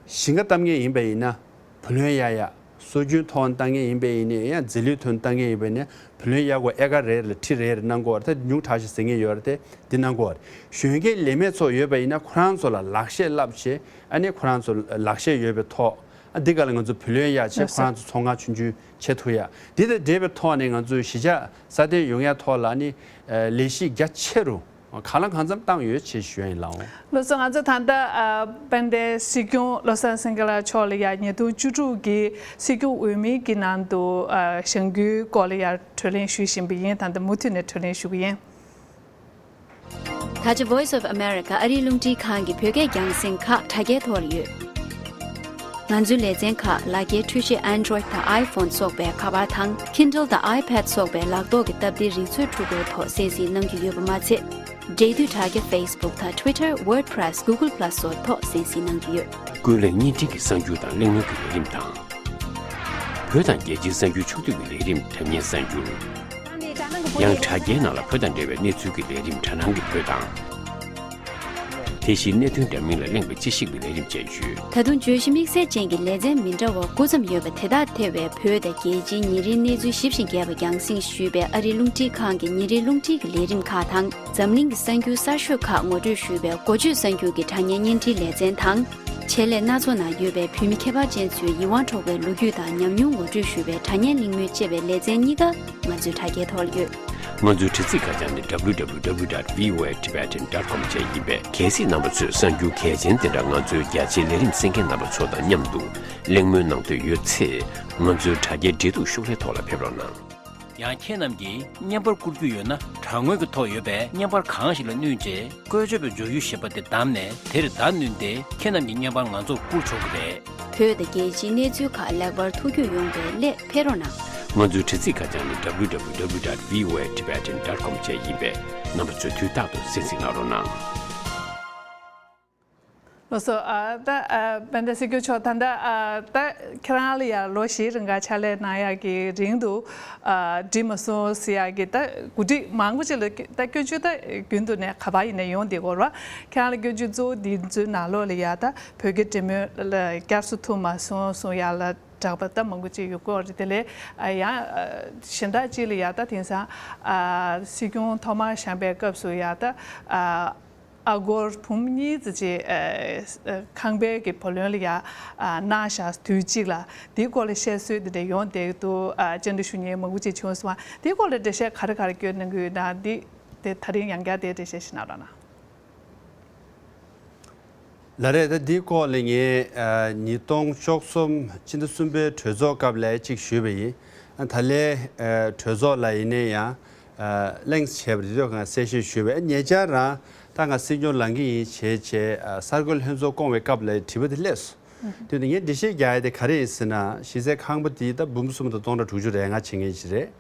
ཞིང་ཁ་བཏབ་མཁན་ཡིན་པ་ཡིན་ན་བུ་ལོན་གཡར་ཡ། སྲོལ་རྒྱུན་ཐོག་ནས་བཏང་མཁན་ཡིན་པ་ཡིན་ནའི་ཡང་རྫས་ལུད་ཐོག་ནས་བཏང་མཁན་ཡིན་པ་ཡིན་ནའི་བུ་ལོན་གཡར་དགོས། ཨེ་ཀར་རེ་རེ་ལ་ཁྲི་རེ་རེ་གནང་དགོས་རེད། ད་ཉུང་དྲགས་ཤིག་ཟེར་མཁན་ཡོད་རེད། དེ་འདི་གནང་དགོས་རེད། གཞོན་སྐྱེས་ལས་མེད་ཚོ་ཡོད་པ་ཡིན་ན་ཁོ་རང་ཚོ་ལ་ལག་ཤེས་བསླབ་བྱས་ཨ་ནི་ཁོ་རང་ཚོ་ལག་ཤེས་ཡོད་པའི་ཐོག་ ཨ་འདི་ག་ལ་ང་ཚོ་བུ་ལོན་གཡར་བྱས། ལགས་སོ། ཁོ་རང་ཚོ་ཚོང་ཁང་ཆུང་ཆུང་བྱེད་ཐུབ་ཡ། འདི་དང་འབྲེལ་བའི་ཐོག་ནས་ང་ཚོས་གཞིས་ཆགས་སྲ་བརྟན་ཡོང་ཡ་ཐོག་ལ་ནི་ལས་གཞི་རྒྱ་ཆེ་རུ་གང་ལ་གང་འཚམ་བཏང་ཡོད་ཅེས་ཞུ་ཡ་ཡིན་ལགས། ལགས་སོ། ང་ཚོ་ད་ལྟ་ཨ་དཔལ་ལྡན་སྲིད་སྐྱོང་བློ་བཟང་སེང་གེ་ལགས་མཆོག་ལ་ཡ་ཉིས་སྟོང་བཅུ་དྲུག་གི་སྲིད་སྐྱོང་འོས་མིའི་གི་ནང་དུ་ཨ་བཞེངས་རྒྱུའི་སྐོར་ལ་ཡ་གྲོས་གླེང་ཞུ་བཞིན་པ་ཡིན། ད་ལྟ་མུ་མཐུད་ནས་གྲོས་གླེང་ཞུ་གི་ཡིན། ད་ཆ་Voice of America ཨ་རིའི་རླུང་འཕྲིན་ཁང་གི་བོད་སྐད་རྒྱང་སྲིང་ཁག་དྲ་རྒྱའི་ཐོག་ལ་ཡོད། ང་ཚོའི་ལེ་ཚན་ཁག་ལག་འཁྱེར་འཕྲུལ་ཆས་Android དང་iPhone སོགས་པའི་ཁ་པར་དང་Kindle དང་iPad སོགས་པའི་ལག་ཐོག་གི་སྟབས་བདེའི་རིག་མཛོད་འཕྲུལ་འཁོར་ཐོག་གསན་གཟིགས་གནང་རྒྱུ་ཡོད་པ་མ་ཚད། འབྲེལ་མཐུད་དྲ་རྒྱ་Facebook དང་Twitter, WordPress, Google Plus སོགས་ཐོག་གསན་གཟིགས་གནང་རྒྱུ་ཡོད། ཀུན་གླེང་བརྙན་འཕྲིན་གྱི་གསར་འགྱུར་དང་གླེང་མོལ་གྱི་ལས་རིམ་དང་། བོད་དང་རྒྱལ་སྤྱིའི་གསར་འགྱུར་ཕྱོགས་བསྡུས་ཀྱི་ལས་རིམ་དྲ་བརྙན་གསར་འགྱུར། ཡང་དྲ་རྒྱའི་ནང་ལ་བོད་དང་འབྲེལ་བའི་གནས་ཚུལ་གྱི་ལས་རིམ་དྲ་སྣང་གི་བོད་དང་། དེ་བཞིན་གནད་དོན་འདྲ་མིན་ལ་གླེང་བའི་དཔྱད་ཞིབ་ཀྱི་ལས་རིམ་བཅས་ཡོད། ད་དུང་བརྗོད་གཞི་དམིགས་བསལ་ཅན་གྱི་ལེ་ཚན་མི་འདྲ་བ་དགུ་ཙམ་ཡོད་པ་དེ་དག་ཐེ་བའི་བོད་དང་རྒྱལ་སྤྱིའི་ཉིན་རེའི་གནས་ཚུལ་ཞིབ་ཅིང་རྒྱས་པ་རྒྱང་སྲིང་ཞུས་པའི་ཨ་རིའི་རླུང་འཕྲིན་ཁང་གི་ཉིན་རེའི་རླུང་འཕྲིན་གྱི་ལས་རིམ་ཁག་དང་། འཛམ་གླིང་གི་གསར་འགྱུར་གསར་ཤོས་ཁག་ངོ་སྤྲོད་ཞུས་པའི་འགོ་བརྗོད་གསར་འགྱུར་གྱི་དྲ་བརྙན་བརྙན་འཕྲིན་ལེ་ཚན་དང་། ཆེད་ལས་སྣ་ཚོགས་ནང་ཡོད་པའི་བོད་མི་ཁྱད་པར་ཅན་ཚོའི་ཡིད་དབང་འཕྲོག་པའི་ལོ་རྒྱུས་དང་ཉམས་མྱོང་ངོ་སྤྲོད་ཞུས་པའི་དྲ་བརྙན་གླེང་མོལ་བཅས་པའི་ལེ་ཚན་གཉིས་ཀ་ང་ཚོའི་དྲ་རྒྱའི་ཐོག་ལ་ཡོད། ང་ཚོའི་དྲ་ཚིགས་ཁ་བྱང་ནི་W W W dot V O A Tibetan dot com བཅས་ཡིན་པས། གལ་སྲིད་རྣམ་པ་ཚོས་གསར་འགྱུར་གལ་ཆེན་དེ་འདྲ་ང་ཚོའི་རྒྱ་ཆེའི་ལས་རིམ་གསན་མཁན་རྣམ་པ་ཚོ་དང་མཉམ་དུ་གླེང་མོལ་གནང་འདོད་ཡོད་ཚེ། ང་ཚོའི་དྲ་རྒྱའི་འབྲེལ་གཏུག་ཤོག་ལྷེ་ཐོག་ལ་ཕེབས་རོགས་གནང་། ཡང་ཁྱེད་རྣམས་ཀྱིས་བརྙན་པར་བསྐུར་རྒྱུ་ཡོད་ན། དྲ་ངོས་ཀྱི་ཐོག་ཡོད་པའི་བརྙན་པར་གང་ཞིག་ལ་བསྣུན་རྗེས་བཀོལ་སྤྱོད་པའི་བརྗོད་གཞི་ཞེས་པ་དེ་བདམས་ནས། དེར་བརྡ་བསྣུན་ཏེ་ཁྱེད་རྣམས་ཀྱི་བརྙན་པར་ང་ཚོར་བསྐུར་ཆོག་གི་རེད། བོད་དང་རྒྱལ་སྤྱིའི་གནས་ཚུལ་ཁག་ལེགས་པར་ཐུགས་རྒྱུས་ཡོང་བའི་སླད་ཕེབས་རོགས་གནང་། ང་ཚོའི་དྲ་ཚིགས་ཁ་བྱང་ནི་W W W dot V O A Tibetan dot com བཅས་ཡིན་པས། རྣམ་པ་ཚོས་དུས་རྟག་ཏུ་གསན་གཟིགས་གནང་རོགས་གནང་། ལགས་སོ། ཨ་ད་ཨ་དཔལ་ལྡན་སྲིད་སྐྱོང་མཆོག་ད་ལྟ་ཨ་ད་ཁྱེད་རང་ལ་ཡང་ལོ་བཞིའི་རིང་ག་ཕྱག་ལས་གནང་ཡག་གི་རིང་དུ་ཨ་འགྲིག་མ་སོང་ཟེར་ཡག་གི་ད་གོ་སྒྲིག་མང་པོ་ཅིག་ལ་ད་སྐྱོན་བརྗོད་ད་རྒྱུན་དུ་ནས་ག་པར་ཡིན་ནའི་ཡོང་བསྡད་ཀྱི་ཡོད་རེད་བ། ཁྱེད་རང་ལ་སྐྱོན་བརྗོད་གཙོ་བོ་འདི་ཚོའི་ནང་ལོགས་ལ་ཡ་ད་བོད་སྐད་འབྲེལ་མོལ་ལ་བསྐྱར་གསོ་ཐུབ་མ་སོང་གསུང་ཡག་ལ་སྦྲགས་པ་ད་མང་པོ་ཅིག་ཡོད་ཀྱི་ཡོད་རེད། དེ་ལས་ཨ་ཡང་ཨ་གཞན་དག་ཅིག་ལ་ཡ་ད་དེང་སང་ཨ་སྲིད་སྐྱོང་ཐོག་མར་བཞེངས་པའི་སྐབས་སུ་ཡ་ད་ཨ། ཨ་སྒོར་འབུམ་གཉིས་ཙམ་ཅིག་ཨ་ཨ་ཁང་པའི་གི་བུ་ལོན་ལ་ཡ་ཨ་གནང་བཞག་དུས་གཅིག་ལ་དེའི་སྐོར་ལ་བཤད་སྲོལ་དེ་འདྲ་ཡོང་བསྡད་འདུག་ཨ་བཅར་འདྲི་ཞུ་མཁན་མང་པོ་ཅིག་བྱུང་སོང་བ། དེའི་སྐོར་ལ་འགྲེལ་བཤད་ག་རེ་ག་རེ་སྐྱོན་གནང་གི་ཡོད་ན། འདི་དེ་ད་རིང་ཡང་བསྐྱར་དེ་འགྲེལ་བཤད་ཞིག་གནང་རོགས་གནང་། ལགས་རེད། ད་འདིའི་སྐོར་ལ་ངས་ཨ་ཉིས་སྟོང་བཅུ་གསུམ་སྤྱི་ཟླ་གསུམ་པའི་གྲོས་ཚོགས་སྐབས་ལ་གཅིག་ཞུས་པ་ཡིན། ཨ་ད་ལན་ཨ་གྲོས་ཚོགས་ལ་ཡིན་ནའི་ཡང་ཨ་གླེང་བྱས་པ་དེ་ཚོ་གང་གསལ་བཤད་ཞུས་པ་ཡིན། ཉེ་ཆར་རང་ད་ང་སྲིད་སྐྱོང་ལངས་ཀྱི་ཡིན་བྱས་བྱས་ཨ་གསར་འགོད་ལྷན་ཚོགས་བསྐོང་བའི་སྐབས་ལ་དྲི་བ་དེ་སླེབས་སོང་། དེ་ནི་ངས་འགྲེལ་བཤད་རྒྱག་ཡ་དེ་ག་རེ་ཡིན་ཟེར་ན། གཞི་རྩའི་ཁང་པ་དེ་ད་འབུམ་གསུམ་དང་སྟོང་ཕྲག་དྲུག་ཅུ་རེ་ལྔ་བྱེད་མཁན་ཞིག་རེད།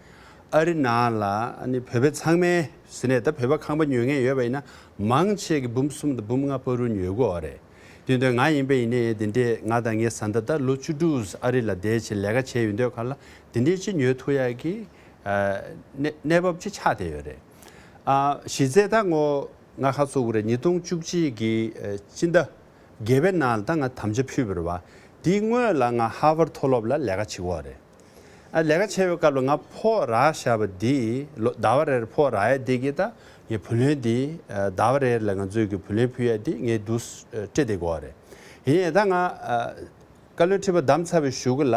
ཨ་རི་ནང་ལ་ཨ་ནི་བོད་པ་ཚང་མའི་ཟེར་ནས་ད་བོད་པ་ཁང་པ་ཉོ་མཁན་ཡོད་པ་ཡིན་ན་མང་ཆེ་གི་འབུམ་གསུམ་དང་འབུམ་ལྔ་བར་དུ་ཉོ་གི་ཡོད་རེད། དེ་དུས་ང་ཡིན་པ་ཡིན་ནའི་དེ་འདྲས་ང་དང་ངའི་བཟའ་ཟླ་ད་ལོ་བཅུ་དྲུག་ཨ་རི་ལ་བསྡད་བྱས་ལས་ཀ་བྱས་ཡོད་དུས་སྒང་ལ་དེ་འདྲས་ཅིག་ཉོ་ཐུབ་ཡག་གི་ཨ་གནས་གནས་བབ་ཅིག་ཆགས་བསྡད་ཡོད་རེད། ཨ་གཞི་རྩའི་ད་ངོ་ང་ཁ་ཚུགས་རེད། ཉིས་སྟོང་བཅུ་གཅིག་གི་ཨ་སྤྱི་ཟླ་བརྒྱད་པའི་ནང་ལ་ད་ང་དམ་བཅའ་ཕུལ་བ་རེད་བ། དེའི་སྔོན་ལ་ང་ཧར་ཝརཌ་མཐོ་སློབ་ལ་ལས་ཀ་བྱེད་ཀྱི་ཡོད་རེད། ཨ་ལས་ཀ་བྱེད་པའི་སྐབས་ལ་ང་ཕོགས་རག་བཞག་པ་འདི་ལོ་ཟླ་བ་རེར་ཕོགས་རག་ཡ་འདི་གིས་ད་ངའི་བུ་ལོན་འདི་ཨ་ཟླ་བ་རེར་ལ་ང་ཚོས་ཀྱི་བུ་ལོན་ཕུལ་ཡ་འདི་ངས་འདུག་སེ་ཨ་སྤྲད་བསྡད་ཀྱི་ཡོད་རེད། ཡིན་ནའི་ད་ང་ཨ་བཀའ་བློན་ཁྲི་པ་བདམས་ཚར་བའི་གཞུག་གུ་ལ་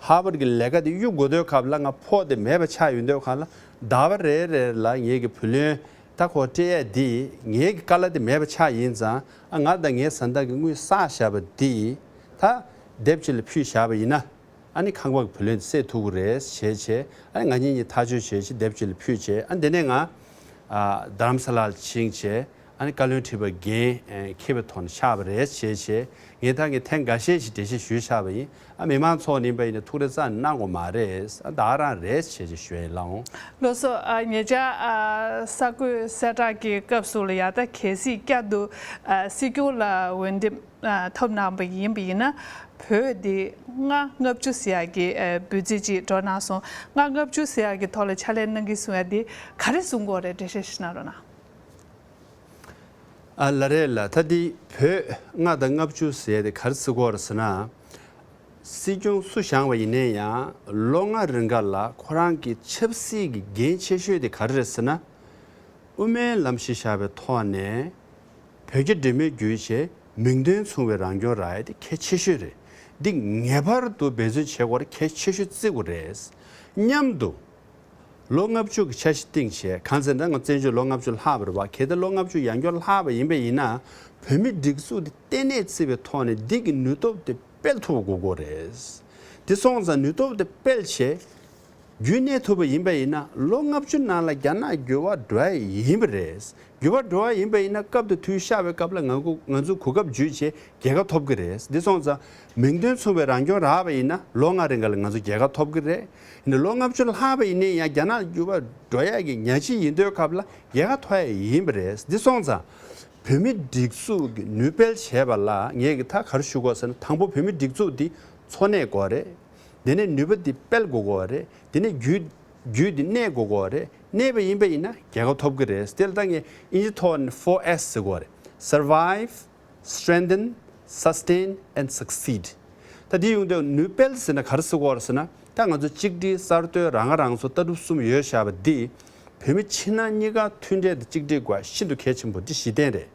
ཧར་ཝརཌ་གི་ལས་ཀ་དེ་གཡུག་དགོས་དུས་སྐབས་ལ་ང་ཕོགས་དེ་མེད་པ་ཆགས་ཡོང་དུས་སྒང་ལ་ཟླ་བ་རེ་རེ་ལ་ངེད་ཀྱི་བུ་ལོན་ད་ཁོ་སྤྲད་ཡས་འདི་ངེད་ཀྱི་ཀ་ལ་དེ་མེད་པ་ཆགས་ཡིན་ཙང་། ཨ་ང་དང་ངའི་བཟའ་ཟླ་གི་དངུལ་བསགས་བཞག་པ་འདི་ད་དེབ་ཅིག་ལ་ཕུལ་བཞག་པ་ཡིན་ན། ཨ་ནི་ཁང་པ་གི་བུ་ལོན་དེ་སེལ་ཐུབ་ཀྱི་རེད་ཞེས་བྱས། ཨ་ནི་ང་གཉིས་གཉིས་ཐག་གཅོད་བྱས་བྱས་དེབ་ཅིག་ལ་ཕུལ་བྱས། ཨ་འདི་ནས་ང་ཨ་རྡ་རམ་ས་ལ་ལ་ཕྱིན་བྱས། ཨ་ནི་བཀའ་བློན་ཁྲི་པ་འགན་ཨེ་འཁྱེར་བའི་ཐོག་ནས་ཆགས་པ་རེད་ཞེས་བྱས། ངས་ད་ངས་ཐེངས་འགའ་ཤས་ཤིག་འགྲེལ་བཤད་ཞུས་བཞག་པ་ཡིན། ཨ་མི་མང་ཚོ་ཡིན་པ་ཡིན་ན་ཐུགས་རེ་རྩ་ནས་གནང་དགོས་མ་རེད། ཨ་ད་ག་རང་རེད་ཞེས་བྱས་ཞུ་ཡ་ཡིན་ལགས། ལགས་སོ། ཨ་ཉེ་ཆར་ཨ་གསར་འགོད་གསལ་བསྒྲགས་ཀྱི་སྐབས་སུ་ལ་ཡ་ད་གལ་སྲིད་བསྐྱར་དུ་ཨ་སྲིད་སྐྱོང་ལ་འོས་འདེམས་ཨ་ཐོབ་གནང་བ་ཡིན་པ་ཡིན་ན། བོད་འདི་ལྔ་ལྔ་བཅུ་ཟེར་ཡག་གི་ཨ་འབོད་ཚིག་ཅིག་འགྲོ་གནང་སོང་། ལྔ་ལྔ་བཅུ་ཟེར་ཡག་གི་ཐོག་ལ་ཕྱག་ལས་གནང་གི་གསུང་ཡ་འདི་ག་རེ་གསུང་གི་ཡོད་རེད། འགྲེལ་བཤད་ཞིག་གནང་རོགས་གནང་། ཨ་ལགས་རེད་ལགས། ད་འདི་བོད་ལྔ་དང་ལྔ་བཅུ་ཟེར་དེ་ག་རེ་ཟེར་གྱི་ཡོད་རེད་ཟེར་ན། སྲིད་སྐྱོང་སུ་བཞེངས་པ་ཡིན་ནའི་ཡང་ལོ་ལྔ་རིང་ག་ལ་ཁོ་རང་གི་ཆབ་སྲིད་ཀྱི་འགན་ཆེ་ཤོས་དེ་ག་རེ་རེད་ཟེར་ན། དབུ་མའི་ལམ་གཞི་བཞག་པའི་ཐོག་ནས་བོད་རྒྱ་འབྲེལ་མོལ་བརྒྱུད་བྱས་མིང་དོན་མཚུངས་པའི་རང་སྐྱོང་རག་ཡ་དེ་གལ་ཆེ་ཤོས་རེད། འདི་ངེས་པར་དུ་འབད་བརྩོན་བྱེད་དགོས་རེད། གལ་ཆེ་ཤོས་བརྩི་དགོས་རེད། མཉམ་དུ་ལོ་ལྔ་བཅུ་གི་འཆར་གཞི་བཏིང་བྱས། གང་ཟེར་ན་ང་བཙན་བྱོལ་ལོ་ལྔ་བཅུ་ལྷག་པ་རེད་བ། གལ་ཏེ་ལོ་ལྔ་བཅུ་ཡང་བསྐྱར་ལྷག་པ་ཡིན་པ་ཡིན་ན། བོད་མིའི་སྒྲིག་འཛུགས་འདི་ལྟེ་གནས་བརྩིས་པའི་ཐོག་ནས་འདི་གི་ནུས་སྟོབས་དེ་སྤེལ་ཐུབ་པ་དགོས་ཀྱི་རེད། འདི་སོང་ཙང་ནུས་སྟོབས་དེ་སྤེལ་བྱས། རྒྱུན་གནས་ཐུབ་པ་ཡིན་པ་ཡིན་ན་ལོ་ལྔ་བཅུ་ནང་ལ་རྒྱ་ནག་འགྱུར་བ་འགྲོ་ཡ་ཡིན་པ་རེད། འགྱུར་བ་འགྲོ་བ་ཡིན་པ་ཡིན་ན་སྐབས་དང་དུས་ཤར་བའི་སྐབས་ལ་ང་ཁོ་ང་ཚོས་གོ་སྐབས་བརྒྱུད་བྱས་རྒྱལ་ཁ་ཐོབ་ཀྱི་རེད། འདི་སོང་ཙང་མིང་དོན་མཚུངས་པའི་རང་སྐྱོང་རག་པ་ཡིན་ན་ལོ་ལྔ་རིང་ག་ལ་ང་ཚོ་རྒྱལ་ཁ་ཐོབ་ཀྱི་རེད། ཡིན་ན་ལོ་ལྔ་བཅུ་ལྷག་པ་ཡིན་ནའི་ཡང་རྒྱ་ནག་འགྱུར་བ་འགྲོ་ཡ་གི་ཉ་ཕྱིས་ཡིན་དུས་སྐབས་ལ་རྒྱལ་ཁ་ཐོབ་ཡ་ཡིན་པ་རེད། འདི་སོང་ཙང་བོད་མི་སྒྲིག་འཛུགས་ཀྱི་ནུས་སྤེལ་བྱས་པ་ལ་ངས་ཀྱི་ད་ག་རེ་ཞུ་དགོས་ཟེར་ན། དང་པོ་བོད་མི་སྒྲིག་འཛུགས་འདི་འཚོ་གནས་དགོས་རེད། དེ་ནས་ནུས་པ་འདི་སྤེལ་དགོས་དགོས་རེད། དེ་ནས་རྒྱུད་རྒྱུད་འདི་གནས་དགོས་དགོས་རེད། གནས་པ་ཡིན་པ་ཡིན་ན་རྒྱལ་ཁ་ཐོབ་ཀྱི་རེད། དེ་ལ་ད་ངས་དབྱིན་ཇི་ཐོག་ནས་four S ཟེར་དགོས་རེད། Survive, Strengthen, Sustain and Succeed. ད་འདི་ཡོང་དུས་ནུས་སྤེལ་ཟེར་ན་ག་རེ་ཟེར་དགོས་རེད་ཟེར་ན། ད་ང་ཚོ་གཅིག་སྒྲིལ་གསར་གཏོད་རང་ཁ་རང་གསོ་ལྟ་གྲུབ་གསུམ་ཡོད་བཞག་པ་འདི་བོད་མི་ཕྱི་ནང་གཉིས་ཀ་མཐུན་འབྲེལ་དང་གཅིག་སྒྲིལ་དགོས་ཤིན་ཏུ་གལ་ཆེན་པོ་འདི་གཞི་རྟེན་རེད།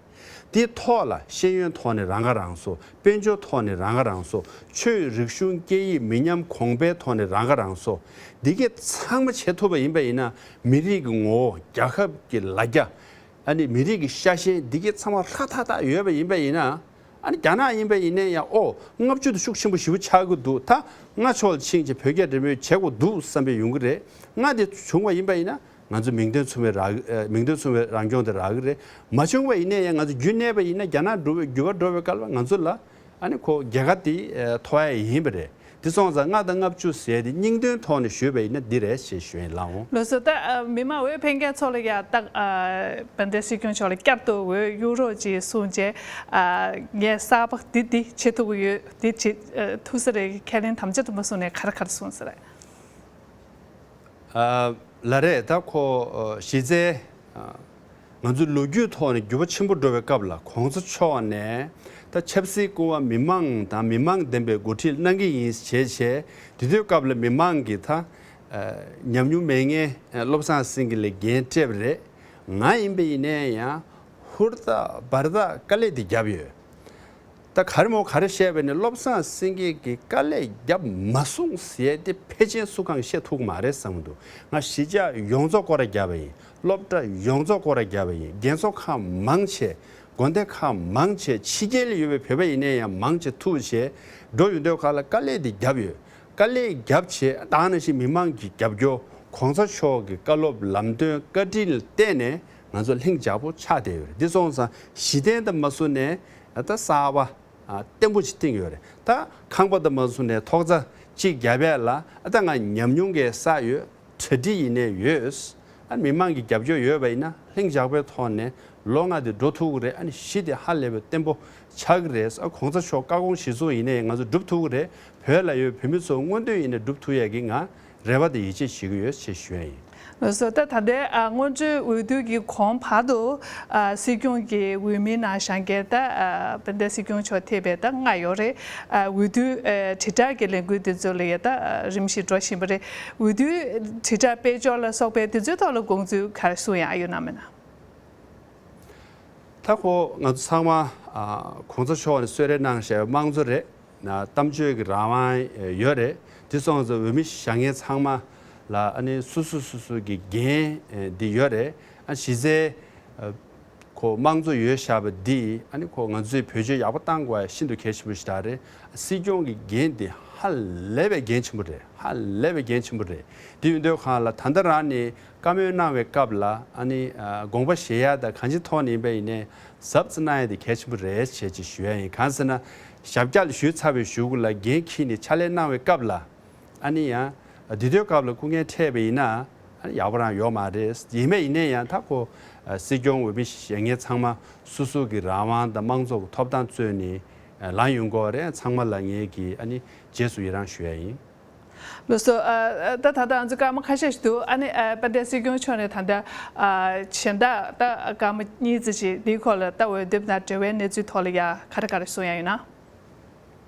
དེའི་ཐོག་ལ་ཤེས་ཡོན་ཐོག་ནས་རང་ཁ་རང་གསོ། དཔལ་འབྱོར་ཐོག་ནས་རང་ཁ་རང་གསོ། ཆོས་རིག་གཞུང་སྐད་ཡིག་མི་ཉམས་གོང་འཕེལ་ཐོག་ནས་རང་ཁ་རང་གསོ། འདི་གས་ཚང་མ་བྱེད་ཐུབ་པ་ཡིན་པ་ཡིན་ན་མི་རིགས་ཀྱི་ངོ་བོ། རྒྱལ་ཁབ་ཀྱི་ལ་རྒྱ། ཨ་ནི་མི་རིགས་ཀྱི་ཤ་ཞེན་འདི་གས་ཚང་མ་ཧྲ་ཐག་ཐག་ཡོད་པ་ཡིན་པ་ཡིན་ན། ཨ་ནི་རྒྱ་ནག་ཡིན་པ་ཡིན་ནའི་ཡང་ཨོ་ལྔ་བཅུ་དེ་ཤུགས་ཆེན་པོ་ཞེ་པོ་ཆགས་ཀྱི་འདུག་ད་ང་ཕྱོགས་ལ་ཕྱིན་བྱས་བོད་རྒྱ་འབྲེལ་མོལ་བྱེད་དགོས་འདུག་བསམ་པའི་ཡོང་གི་རེད། ང་དེ་བྱུང་བ་ཡིན་པ་ཡིན་ན། ང་ཚོ་མིང་དོན་མཚུངས་པའི་རག་ཨ། མིང་དོན་མཚུངས་པའི་རང་སྐྱོང་དེ་རག་གི་རེད། མ་བྱུང་བ་ཡིན་ན་ཡང་ང་ཚོ་རྒྱུན་གནས་པ་ཡིན་ན་རྒྱ་ནག་འགྲོ་བའི་འགྱུར་བ་འགྲོ་བའི་སྐབས་ལ་ང་ཚོ་ལ་ཨ་ནི་ཁོ་རྒྱལ་ཁ་དེ་ཨ། ཐོབ་ཡ་ཡིན་པ་རེད། དེ་སོང་ཙང་ལྔ་དང་ལྔ་བཅུ་ཟེར་དེ་སྙིང་དོན་ཐོག་ནས་ཞུས་པ་ཡིན་ན་འདི་རེད་ཅེས་ཞུ་ཡིན་ལགས་འོང་། ལགས་སོ། ད་ཨ། མི་མང་འོས་འཕེན་མཁན་ཚོ་ལ་ཡ་ད་ཨ། དཔལ་ལྡན་སྲིད་སྐྱོང་མཆོག་ལ་བསྐྱར་དུ་འོས་གཡུག་རོགས་ཅེས་གསུངས་རྗེས་ཨ། ངས་གསར་པ་འདི་འདི་བྱེད་ཐུབ་ཀྱི་ཡོད། འདི་བྱེད་ཨ། ཐུབ་ས་རེད། ཁས་ལེན་དམ་བཅའ་དུ་མ་བཟུང་ནས་ག་རེ་ག་རེ་གསུངས་ས་རེད། ཨ། ལགས་རེད། ད་ཁོ་ཨ། གཞི་རྩའི་ཨ། ང་ཚོའི་ལོ་རྒྱུས་ཐོག་ནས་འགྱུར་བ་ཆེན་པོ་འགྲོ་བའི་སྐབས་ལ་གོང་ས་མཆོག་ནས་ད་ཆབ་སྲིད་སྐུ་དབང་མི་མང་དང་མི་མང་ལྡན་པའི་འགོ་ཁྲིད་གནང་གི་ཡིན་ཞེས་བྱས། དེ་དུས་སྐབས་ལ་མི་མང་གིས་ད་ཨ། ཉམས་མྱོང་མེད་མཁན་ཨ། བློ་བཟང་སེང་གེ་ལ་འགན་སྤྲད་པ་རེད། ང་ཡིན་པ་ཡིན་ནའི་ཡང་ཧུར་ཐག་འབར་ཐག་དཀའ་ལས་དེ་བརྒྱབ་ཡོད། ད་ག་རེ་མོ་ག་རེ་བཤད་པ་ནི་བློ་བཟང་སེང་གེ་གིས་དཀའ་ལས་བརྒྱབ་མ་སོང་ཟེར་ཏེ་ཕལ་ཆེར་སུ་གང་བཤད་ཐུབ་ཀྱི་མ་རེད་བསམ་གྱི་འདུག་ང་གཞིས་ཆགས་ཡོངས་རྫོགས་སྐོར་ར་བརྒྱབ་པ་ཡིན། སློབ་གྲྭ་ཡོངས་རྫོགས་སྐོར་ར་བརྒྱབ་པ་ཡིན། རྒན་གསོ་ཁང་མང་ཆེ། དགོན་སྡེ་ཁག་མང་ཆེ། ཕྱི་རྒྱལ་ལ་ཡོད་པའི་བོད་པ་ཡིན་ནའི་ཡང་མང་ཆེ་ཐུག་བྱས་འགྲོ་ཡོང་དུས་ག་ལ་དཀའ་ལས་དེ་བརྒྱབ་ཡོད། དཀའ་ལས་བརྒྱབ་བྱས་ད་ནང་བཞིན་མི་མང་གི་རྒྱབ་སྐྱོར། གོང་ས་མཆོག་གི་བཀའ་སློབ་ལམ་སྟོན་བཀའ་དྲིན་ལ་བརྟེན་ནས་ང་ཚོ་ལྷིང་འཇགས་པོ་ཆགས་བསྡད་ཡོད་རེད། འདི་སོང་ཙང་གཞི་རྟེན་དུ་མ་བཟུང་ནས་ད་གསར་པ་ཨ། བརྟན་པོ་ཅིག་བཏིང་ཡོད་རེད། ད་ཁང་པ་དུ་མ་བཟུང་ནས་ཐོག་རྩ་གཅིག་བརྒྱབ་ཡས་ལ་ཨ། ད་ང་ཉམས་མྱོང་གི་བསགས་ཡོད། གྲ་སྒྲིག་ཡིན་ནའི་ཡོད། ཨ། མི་མང་གི་རྒྱབ་སྐྱོར་ཡོད་པ་ཡིན་ན་ལྷིང་འཇགས་པའི་ཐོག་ནས་ལོ་ལྔ་དེ་འགྲོ་ཐུབ་ཀྱི་རེད། ཨ་ནི་གཞི་དེ་ཧ་ལས་པའི་བརྟན་པོ་ཆགས་ཀྱི་རེད། ཨ། གོང་ས་མཆོག་བཀའ་དགོངས་གཞིར་བཟུང་ཡིན་ནའི་ང་ཚོ་སྒྲུབ་ཐུབ་ཀྱི་རེད། བོད་ལ་ཡོད་བོད་མི་ཚོ་མངོན་འདོད་ཡིན་ནའི་སྒྲུབ་ཐུབ་ཡས་ཀྱི་ང་རེ་བ་དང་ཡིད་ཆེས་བྱེད་ཀྱི་ཡོད་ཅེས་ཞུ་ཡས་ཡིན། ལགས་སོ། ད་ད་ལྟའི་ཨ། སྔོན་འགྲོའི་འོས་བསྡུ་གི་གོང་བར་དུ་ཨ། སྲིད་སྐྱོང་གི་འོས་མིའི་ནང་བཞེངས་མཁན་ད་ཨ། དཔལ་ལྡན་སྲིད་སྐྱོང་མཆོག་ཐེ་བའི་ད་ལྔ་ཡོད་རེད། ཨ། འོས་བསྡུའི་ཨ། དྲིལ་བསྒྲགས་ཀྱི་ལས་འགུལ་དེ་ཚོ་ལ་ཡ་ད་ཨ། རིམ་བཞིན་འགྲོ་བཞིན་པ་རེད། འོས་བསྡུའི་དྲིལ་བསྒྲགས་སྤེལ་ཕྱོགས་ལ་སོགས་པའི་དེ་ཚོའི་ཐོག་ལ་དགོངས་ཚུལ་ག་རེ་གསུང་ཡག་ཡོད་ན་མེད་ན། ད་ཁོ་ང་ཚོ་ཚང་མ་ཨ། གོང་ས་མཆོག་ནས་གསོལ་རས་གནང་བཞག་པའི་དམངས་གཙོ་རེད། ན་གཏམ་བརྗོད་ཀྱི་རང་དབང་ཡོད་རེད། དེ་སོང་ཙང་འོས་མི་བཞེངས་མཁན་ཚང་མ་ལ་ཨ་ནི་སོ་སོ་སོ་སོ་གི་འགན་འདི་ཡོད་རེད། ཨ། གཞི་རྩའི་ཁོ་དམངས་གཙོ་ཡོད་བཞག་པ་འདི་ཨ་ནི་ཁོ་ང་ཚོས་བེད་སྤྱོད་ཡག་པོ་བཏང་དགོས་ཤིན་ཏུ་གལ་ཆེན་པོ་ཞིག་རེད། སྲིད་སྐྱོང་གི་འགན་འདི་ཧ་ལས་པའི་འགན་ཆེན་པོ་རེད། ཧ་ལས་པའི་འགན་ཆེན་པོ་རེད། དེ་ཡིན་དུས་གང་ལ་ད་ལྟ་རང་ནས་བཀའ་མོལ་གནང་བའི་སྐབས་ལ་ཨ་ནི་དགོངས་པ་བཞེས་ཡ་དང་གང་ཅི་ཐོག་ནས་ཡིན་པ་ཡིན་ནའི་གཟབ་གཟབ་གནང་ཡ་དེ་གལ་ཆེན་པོ་རེད་ཅེས་ཅིག་ཞུ་ཡ་ཡིན། གང་ཟེར་ན་ཞབས་བཀྱག་ཞུས་ཚར་བའི་གཞུག་ལ་འགན་འཁྱེར་ནས་ཕྱག་ལས་གནང་བའི་སྐབས་ལ་ཨ་ནི་ཡང་དེ་དུས་སྐབས་ལ་སྐུ་ངལ་འཕྲད་པ་ཡིན་ན་ཨ་ནི་ཡག་པོ་རང་ཡོད་མ་རེད། ཡིན་པ་ཡིན་ནའི་ཡང་ད་ཁོ་སྲིད་སྐྱོང་འོས་མི་བཞེངས་མཁན་ཚང་མ་སོ་སོ་གི་རང་དབང་དང་དམངས་གཙོ་གི་ཐོབ་ཐང་རྩོད་ནས་ལངས་ཡོང་དགོས་རེད། ཚང་མ་ལ་ངས་ཀྱིས་ཨ་ནི་རྗེས་སུ་ཡི་རང་ཞུ་ཡ་ཡིན། ལགས་སོ། ཨ། ད་ད་ལྟ་ང་ཚོ་སྐར་མ་ཁ་ཤས་ཤིག་འདུག་ཨ་ནི་ཨ། དཔལ་ལྡན་སྲིད་སྐྱོང་མཆོག་ནས་ད་ལྟ་ཨ། གཞན་དག་ད་སྐར་མ་གཉིས་ཙམ་ཞིག་འདིའི་སྐོར་ལ་ད་འོས་འདེམས་དང་འབྲེལ་བའི་གནས་ཚུལ་ཐོག་ལ་ཡ་ག་རེ་ག་རེ་གསུང་ཡ་ཡོད་ན།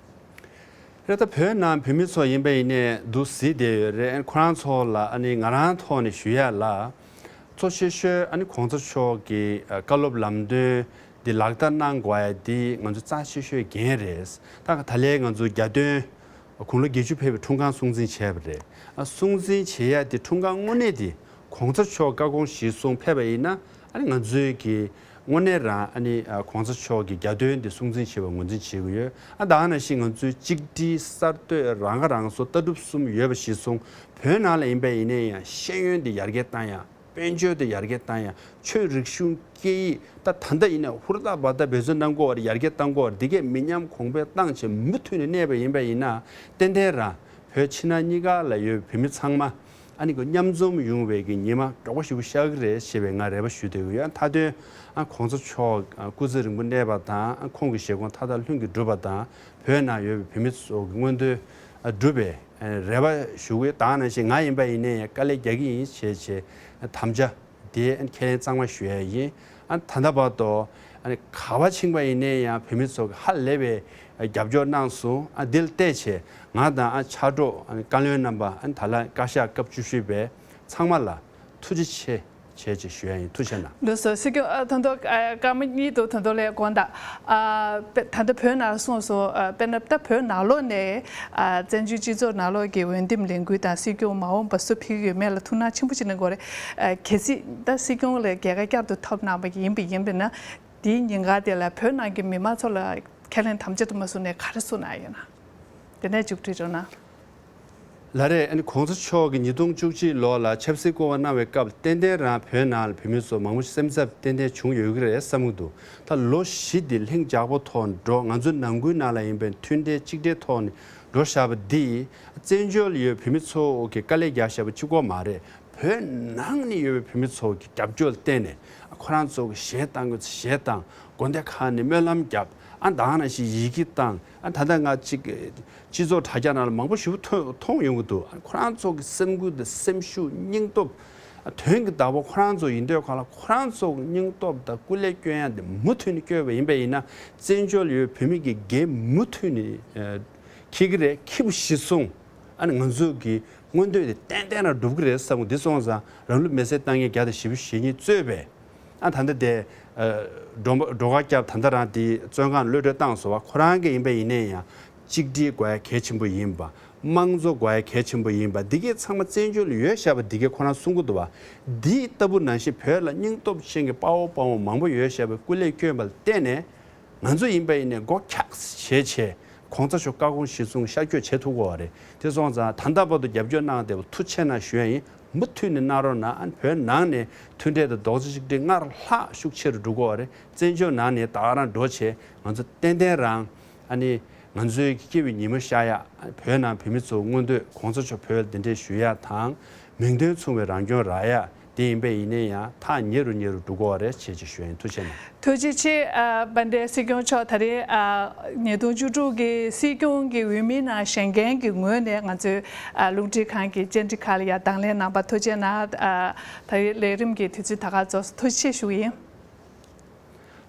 རེད། ད་བོད་ནང་བོད་མི་ཚོ་ཡིན་པ་ཡིན་ནའི་འདུག་གཟིགས་བསྡད་ཡོད་རེད། ཁོ་རང་ཚོ་ལ་ཨ་ནི་ང་རང་ཐོག་ནས་ཞུ་ཡ་ལ་གཙོ་ཆེ་ཤོས་ཨ་ནི་གོང་ས་མཆོག་གི་ཨ། བཀའ་སློབ་ལམ་སྟོན་ ལག་བསྟར་གནང་དགོས་ཡ་དེ་ང་ཚོ་རྩ་ཆེ་ཤོས་འགན་རེད། ད་ད་ལན་ང་ཚོ་རྒྱ་སྟོན་དགུང་ལོ་བརྒྱད་ཅུ་ཕེབས་པའི་འཁྲུངས་སྐར་སྲུང་བརྩི་བྱས་པ་རེད། ཨ་སྲུང་བརྩི་བྱེད་ཡ་དེ་འཁྲུངས་སྐར་དངོས་གནས་དེ་གོང་ས་མཆོག་བཀའ་དགོངས་གཞིར་བཟུང་ཕེབས་པ་ཡིན་ན། ཨ་ནི་ང་ཚོས་ཀྱི་དངོས་གནས་རང་ཨ་ནི་ཨ་གོང་ས་མཆོག་གི་རྒྱ་སྟོན་དེ་སྲུང་བརྩི་བྱེད་པར་ངོས་འཛིན་བྱེད་ཀྱི་ཡོད། ཨ་ད་ག་ནང་བཞིན་ང་ཚོའི་གཅིག་སྒྲིལ་གསར་གཏོད་རང་ཁ་རང་གསོ་ལྟ་གྲུབ་གསུམ་ཡོད་པ་གཞིར་བཟུང་བོད་ནང་ལ་ཡིན་པ་ཡིན་ན་ཡང་ཤེས་ཡོན་དེ་ཡར་རྒྱས་བཏང་ཡ། དཔལ་འབྱོར་དེ་ཡར་རྒྱས་བཏང་ཡ། ཆོས་རིག་གཞུང་སྐད་ཡིག་ད་ད་ལྟ་ཡིན་ན་ཧུར་ཐག་འབད་ཐག་འབད་བརྩོན་གནང་དགོས་པ་རེད། ཡར་རྒྱས་གཏང་དགོས་པ་རེད། འདི་གས་མི་ཉམས་གོང་འཕེལ་བཏང་བྱས་མུ་མཐུད་ནས་གནས་པ་ཡིན་པ་ཡིན་ན། ཏན་ཏན་རང་བོད་ཕྱི་ནང་གཉིས་ཀ་ལ་ཡོད་པའི་བོད་མི་ཚང་མ་ཨ་ནི་ཁོ་མཉམ་འཛོམས་ཡོང་བའི་གི་ཉི་མ་མགྱོགས་པོ་ཞེ་པོ་ཤར་གི་རེད་ཞེས་པའི་ང་རེ་བ་ཞུ་འདོད་ཀྱི་ཡོད། མཐའ་དོན་ཨ་གོང་ས་མཆོག་ཨ་སྐུ་ཚེ་རིང་པོ་གནས་པ་དང་། ཨ་ཁོང་གི་བཞེད་དགོངས་མཐའ་དག་ལྷུན་གྱིས་གྲུབ་པ་དང་། བོད་ནང་ཡོད་པའི་བོད་མི་ཚོ་གི་མངོན་འདོད་ཨ་འགྲུབ་པའི་ཨ་རེ་བ་ཞུ་གི་ཡོད། ད་ག་ནང་བཞིན་ང་ཡིན་པ་ཡིན་ནའི་དཀའ་ལས་རྒྱག་གི་ཡིན་ཞེས་བྱས་དམ་བཅའ་དེ་ཨ་ཁས་ལེན་གཙང་མ་ཞུ་ཡ་ཡིན། ཨ་ད་ལྟ་བར་དུ་ཨ་ག་པར་ཕྱིན་པ་ཡིན་ནའི་ཡང་བོད་མི་ཚོ་གི་ཧ་ལས་པའི་རྒྱབ་སྐྱོར་གནང་སོང་། ཨ་འདིར་བལྟས་བྱས་ང་དང་ཨ་ཕྱག་རོགས་ཨ་བཀའ་བློན་རྣམ་པ། ཨ་ད་ལན་བཀའ་ཤག་སྐབས་བཅུ་བཞི་པའི་ཚང་མ་ལ་ཐུགས་རྗེ་ཆེ་བྱས་ཅེས་ཞུ་ཡ་ཡིན། ཐུགས་རྗེ་གནང་། ལགས་སོ། སྲིད་སྐྱོང་ཨ་ད་དུང་ཨ་སྐར་མ་གཉིས་འདུག་ད་དུང་ལས་དགོངས་དག་ཨ་དཔེ་ད་ལྟ་བོད་ནང་ལ་སོང་སོང་། ཨ་དཔེར་ན་ད་བོད་ནང་ལོགས་ནས་ཨ་བཙན་བྱོལ་སྤྱི་ཚོགས་ནང་ལོགས་ཀྱི་འོས་འདེམས་ལས་འགུལ་དང་སྲིད་སྐྱོང་མ་འོངས་པ་སུ་ཕེབས་ཀྱི་ཡོད་མེད་ལ་ཐུགས་སྣང་ཆེན་པོ་བྱེད་གནང་དགོས་རེད། ཨ་གལ་སྲིད་ད་སྲིད་སྐྱོང་ལ་རྒྱལ་ཁ་བསྐྱར་དུ་ཐོབ་གནང་བ་ཡིན་པ་ཡིན་པ་ན། དེའི་ཉིན་ག་དེ་ལ་བོད་ནང་གི་མི་མང་ཚོ་ལ་ཁས་ལེན་དམ་བཅའ་དུ་མ་བཟུང་ནས་ག་རེ་གསུངས་གནང་ཡོད་ན། དེ་ནས་མཇུག་སྒྲིལ་རོགས་གནང་། ལགས་རེད། ཨ་ནི་གོང་ས་མཆོག་གིས་ཉིས་སྟོང་བཅུ་གཅིག་ལོ་ལ་ཆབ་སྲིད་བསྐོ་བ་གནང་བའི་སྐབས་ཏན་ཏན་རང་བོད་ནང་ལ་བོད་མི་ཚོ་མང་པོ་སེམས་འཚབ་ཏན་ཏན་བྱུང་ཡོད་ཀྱི་རེད་བསམ་གྱི་འདུག་ད་ལོ་བཞི་འདི་ལྷིང་འཇགས་པོ་ཐོག་འགྲོ། ང་ཚོ་ནང་ཁུལ་ནང་ལ་ཡིན་པའི་མཐུན་སྒྲིལ་གཅིག་སྒྲིལ་ཐོག་ནས་འགྲོ་བཞག་པ་འདི་བཙན་བྱོལ་ཡོད་བོད་མི་ཚོ་གི་དཀའ་ལས་རྒྱག་བཞག་པ་གཅིག་པོ་མ་རེད། བོད་ནང་ནས་ཡོད་པའི་བོད་མི་ཚོ་གི་རྒྱབ་སྐྱོར་ལ་བརྟེན་ནས་ཁོ་རང་ཚོ་གི་གཞས་བཏང་དགོས་ཚེ་གཞས་བཏང་། དགོན་སྡེ་ཁག་ནས་སྨོན་ལམ་བརྒྱབ། ཨ་ད་ག་ནང་བཞིན་ཡི་གེ་བཏང་། ཨ་ད་ལྟ་ང་གཅིག་སྤྱི་ཚོགས་དྲ་རྒྱ་ནང་ལ་མང་པོ་ཞིག་མཐོང་མཐོང་ཡོང་གི་འདུག་ཁོ་རང་ཚོ་གི་སེམས་འགུལ་དང་སེམས་ཤུགས་སྙིང་སྟོབས། ཨ་དོན་གྱི་བདག་པོ་ཁོ་རང་ཚོ་ཡིན་དུས་གང་ལ་ཁོ་རང་ཚོ་གི་སྙིང་སྟོབས་དང་སྐུ་ལས་བསྐྱོན་ཡ་དེ་མུ་མཐུད་ནས་བསྐྱོན་པ་ཡིན་པ་ཡིན་ན། བཙན་བྱོལ་ཡོད་བོད་མི་གི་འགན་མུ་མཐུད་ནས་ཨ་འཁྱེར་གྱི་རེད། འཁྱེར་བ་གཞིར་བཟུང་ཨ་ནི་ང་ཚོ་གི་མངོན་འདོད་དེ་ཏན་ཏན་རང་འགྲུབ་ཀྱི་རེད་བསམ་གི། འདི་སོང་ཙང་རང་ལུས་མེར་སྲེག་བཏང་མཁན་བརྒྱ་དང་བཞི་བཅུ་ཞེ་གཉིས་གཙོས་པའི་ཨ་ད་ལྟ་དེ་ཨ་སྒྲོལ་མ་སྒྲོལ་དཀར་སྐྱབས་ད་ལྟ་རང་དེ་བཙོན་ཁང་གློད་གྲོལ་བཏང་སོང་བ། ཁོ་རང་གི་ཡིན་པ་ཡིན་ནའི་ཡང་གཅིག་སྒྲིལ་དགོས་ཡ་གལ་ཆེན་པོ་ཡིན་པ། དམངས་གཙོ་དགོས་ཡ་གལ་ཆེན་པོ་ཡིན་པ། འདི་གའི་ཚང་མ་བཙན་བྱོལ་ལ་ཡོད་བཞག་པ་འདི་གའི་ཁོ་རང་གསུང་གི་འདུག་བ། འདི་ལྟ་བུ་ནང་བཞིན་བོད་ལ་སྙིང་སྟོབས་ཅན་གྱི་དཔའ་བོ་དཔའ་མོ་མང་པོ་ཡོད་བཞག་པའི་སྐུ་ལས་བསྐྱོན་པ་ལ་བརྟེན་ནས། ང་ཚོ་ཡིན་པ་ཡིན་ནའི་མགོ་འཁྱགས་བྱས་བྱས་གོང་ས་མཆོག་བཀའ་དགོངས་གཞིར་བཟུང་ཤར་བསྐྱོད་བྱེད་ཐུབ་དགོས་པ་རེད། དེ་སོང་ཙང་ད་ལྟ་བར་དུ་རྒྱབ་སྐྱོར་གནང་བསྡད་པ་ཐུགས་རྗེ་གནང་ཞུ་ཡ་ཡིན། མུ་མཐུད་ནས་གནང་རོགས་གནང་། ཨ་ནི་བོད་ནང་ནས་མཐུན་སྒྲིལ་དང་རྡོག་རྩ་གཅིག་སྒྲིལ་སྔར་ལྷག་ཤུགས་ཆེ་རུ་འགྲོ་དགོས་པ་རེད། བཙན་བྱོལ་ནང་ནས་ད་ག་རང་འགྲོ་བྱས་ང་ཚོ་ཏན་ཏན་རང་ཨ་ནི་ང་ཚོའི་སྐྱིད་པའི་ཉིན་མོ་ཤར་ཡ། བོད་ནང་བོད་མི་ཚོ་མངོན་འདོད་གོང་ས་མཆོག་བོད་ལ་གདན་འདྲེན་ཞུ་ཡ་དང་། མིང་དོན་མཚུངས་པའི་རང་སྐྱོང་རག་ཡ། དེ་ཡིན་པས་ཡིན་ནའི་ཡང་ཐག་ཉེ་རུ་ཉེ་རུ་འགྲོ་དགོས་པ་རེད་ཅེས་ཀྱི་ཞུ་ཡིན། ཐུགས་རྗེ་གནང་། ཐུགས་རྗེ་ཆེ། ཨ་དཔལ་ལྡན་སྲིད་སྐྱོང་མཆོག་ད་རེས་ཨ་ཉིས་སྟོང་བཅུ་དྲུག་གི་སྲིད་སྐྱོང་གི་འོས་མིའི་ནང་བཞེངས་མཁན་གྱི་ངོས་ནས་ང་ཚོའི་ཨ་རླུང་འཕྲིན་ཁང་གི་བཅར་འདྲི་ཁག་ལ་ཡང་དང་ལེན་གནང་བར་ཐུགས་རྗེ་གནང་། ཨ་ད་རེས་ལས་རིམ་གྱི་དུས་ཚོད་ད་ག་རྫོགས་སོང་། ཐུགས་རྗེ་ཆེ་ཞུ་གི་ཡིན།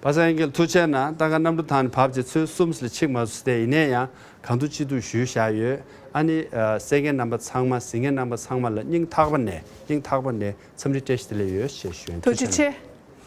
པ་སངས་རྒྱས་ཐུགས་རྗེ་གནང་། ད་ག་གནམ་གྲུ་ཐང་ནས་བབས་རྗེས་ཚོད་གསུམ་ལ་ཆིག་མ་སུ་སྟེ་ཡིན་ནའི་ཡང་གང་ཐུབ་ཅི་ཐུབ་ཞུས་བཞག་ཡོད། ཨ་ནི་ཨ་གསན་མཁན་རྣམ་པ་ཚང་མ་གཟིགས་མཁན་རྣམ་པ་ཚང་མ་ལ་སྙིང་ཐག་པ་ནས་སྙིང་ཐག་པ་ནས་འཚམས་འདྲི་བཀྲ་ཤིས་བདེ་ལེགས་ཡོད་ཞེས་ཞུ་ཡིན། ཐུགས་རྗེ་ཆེ།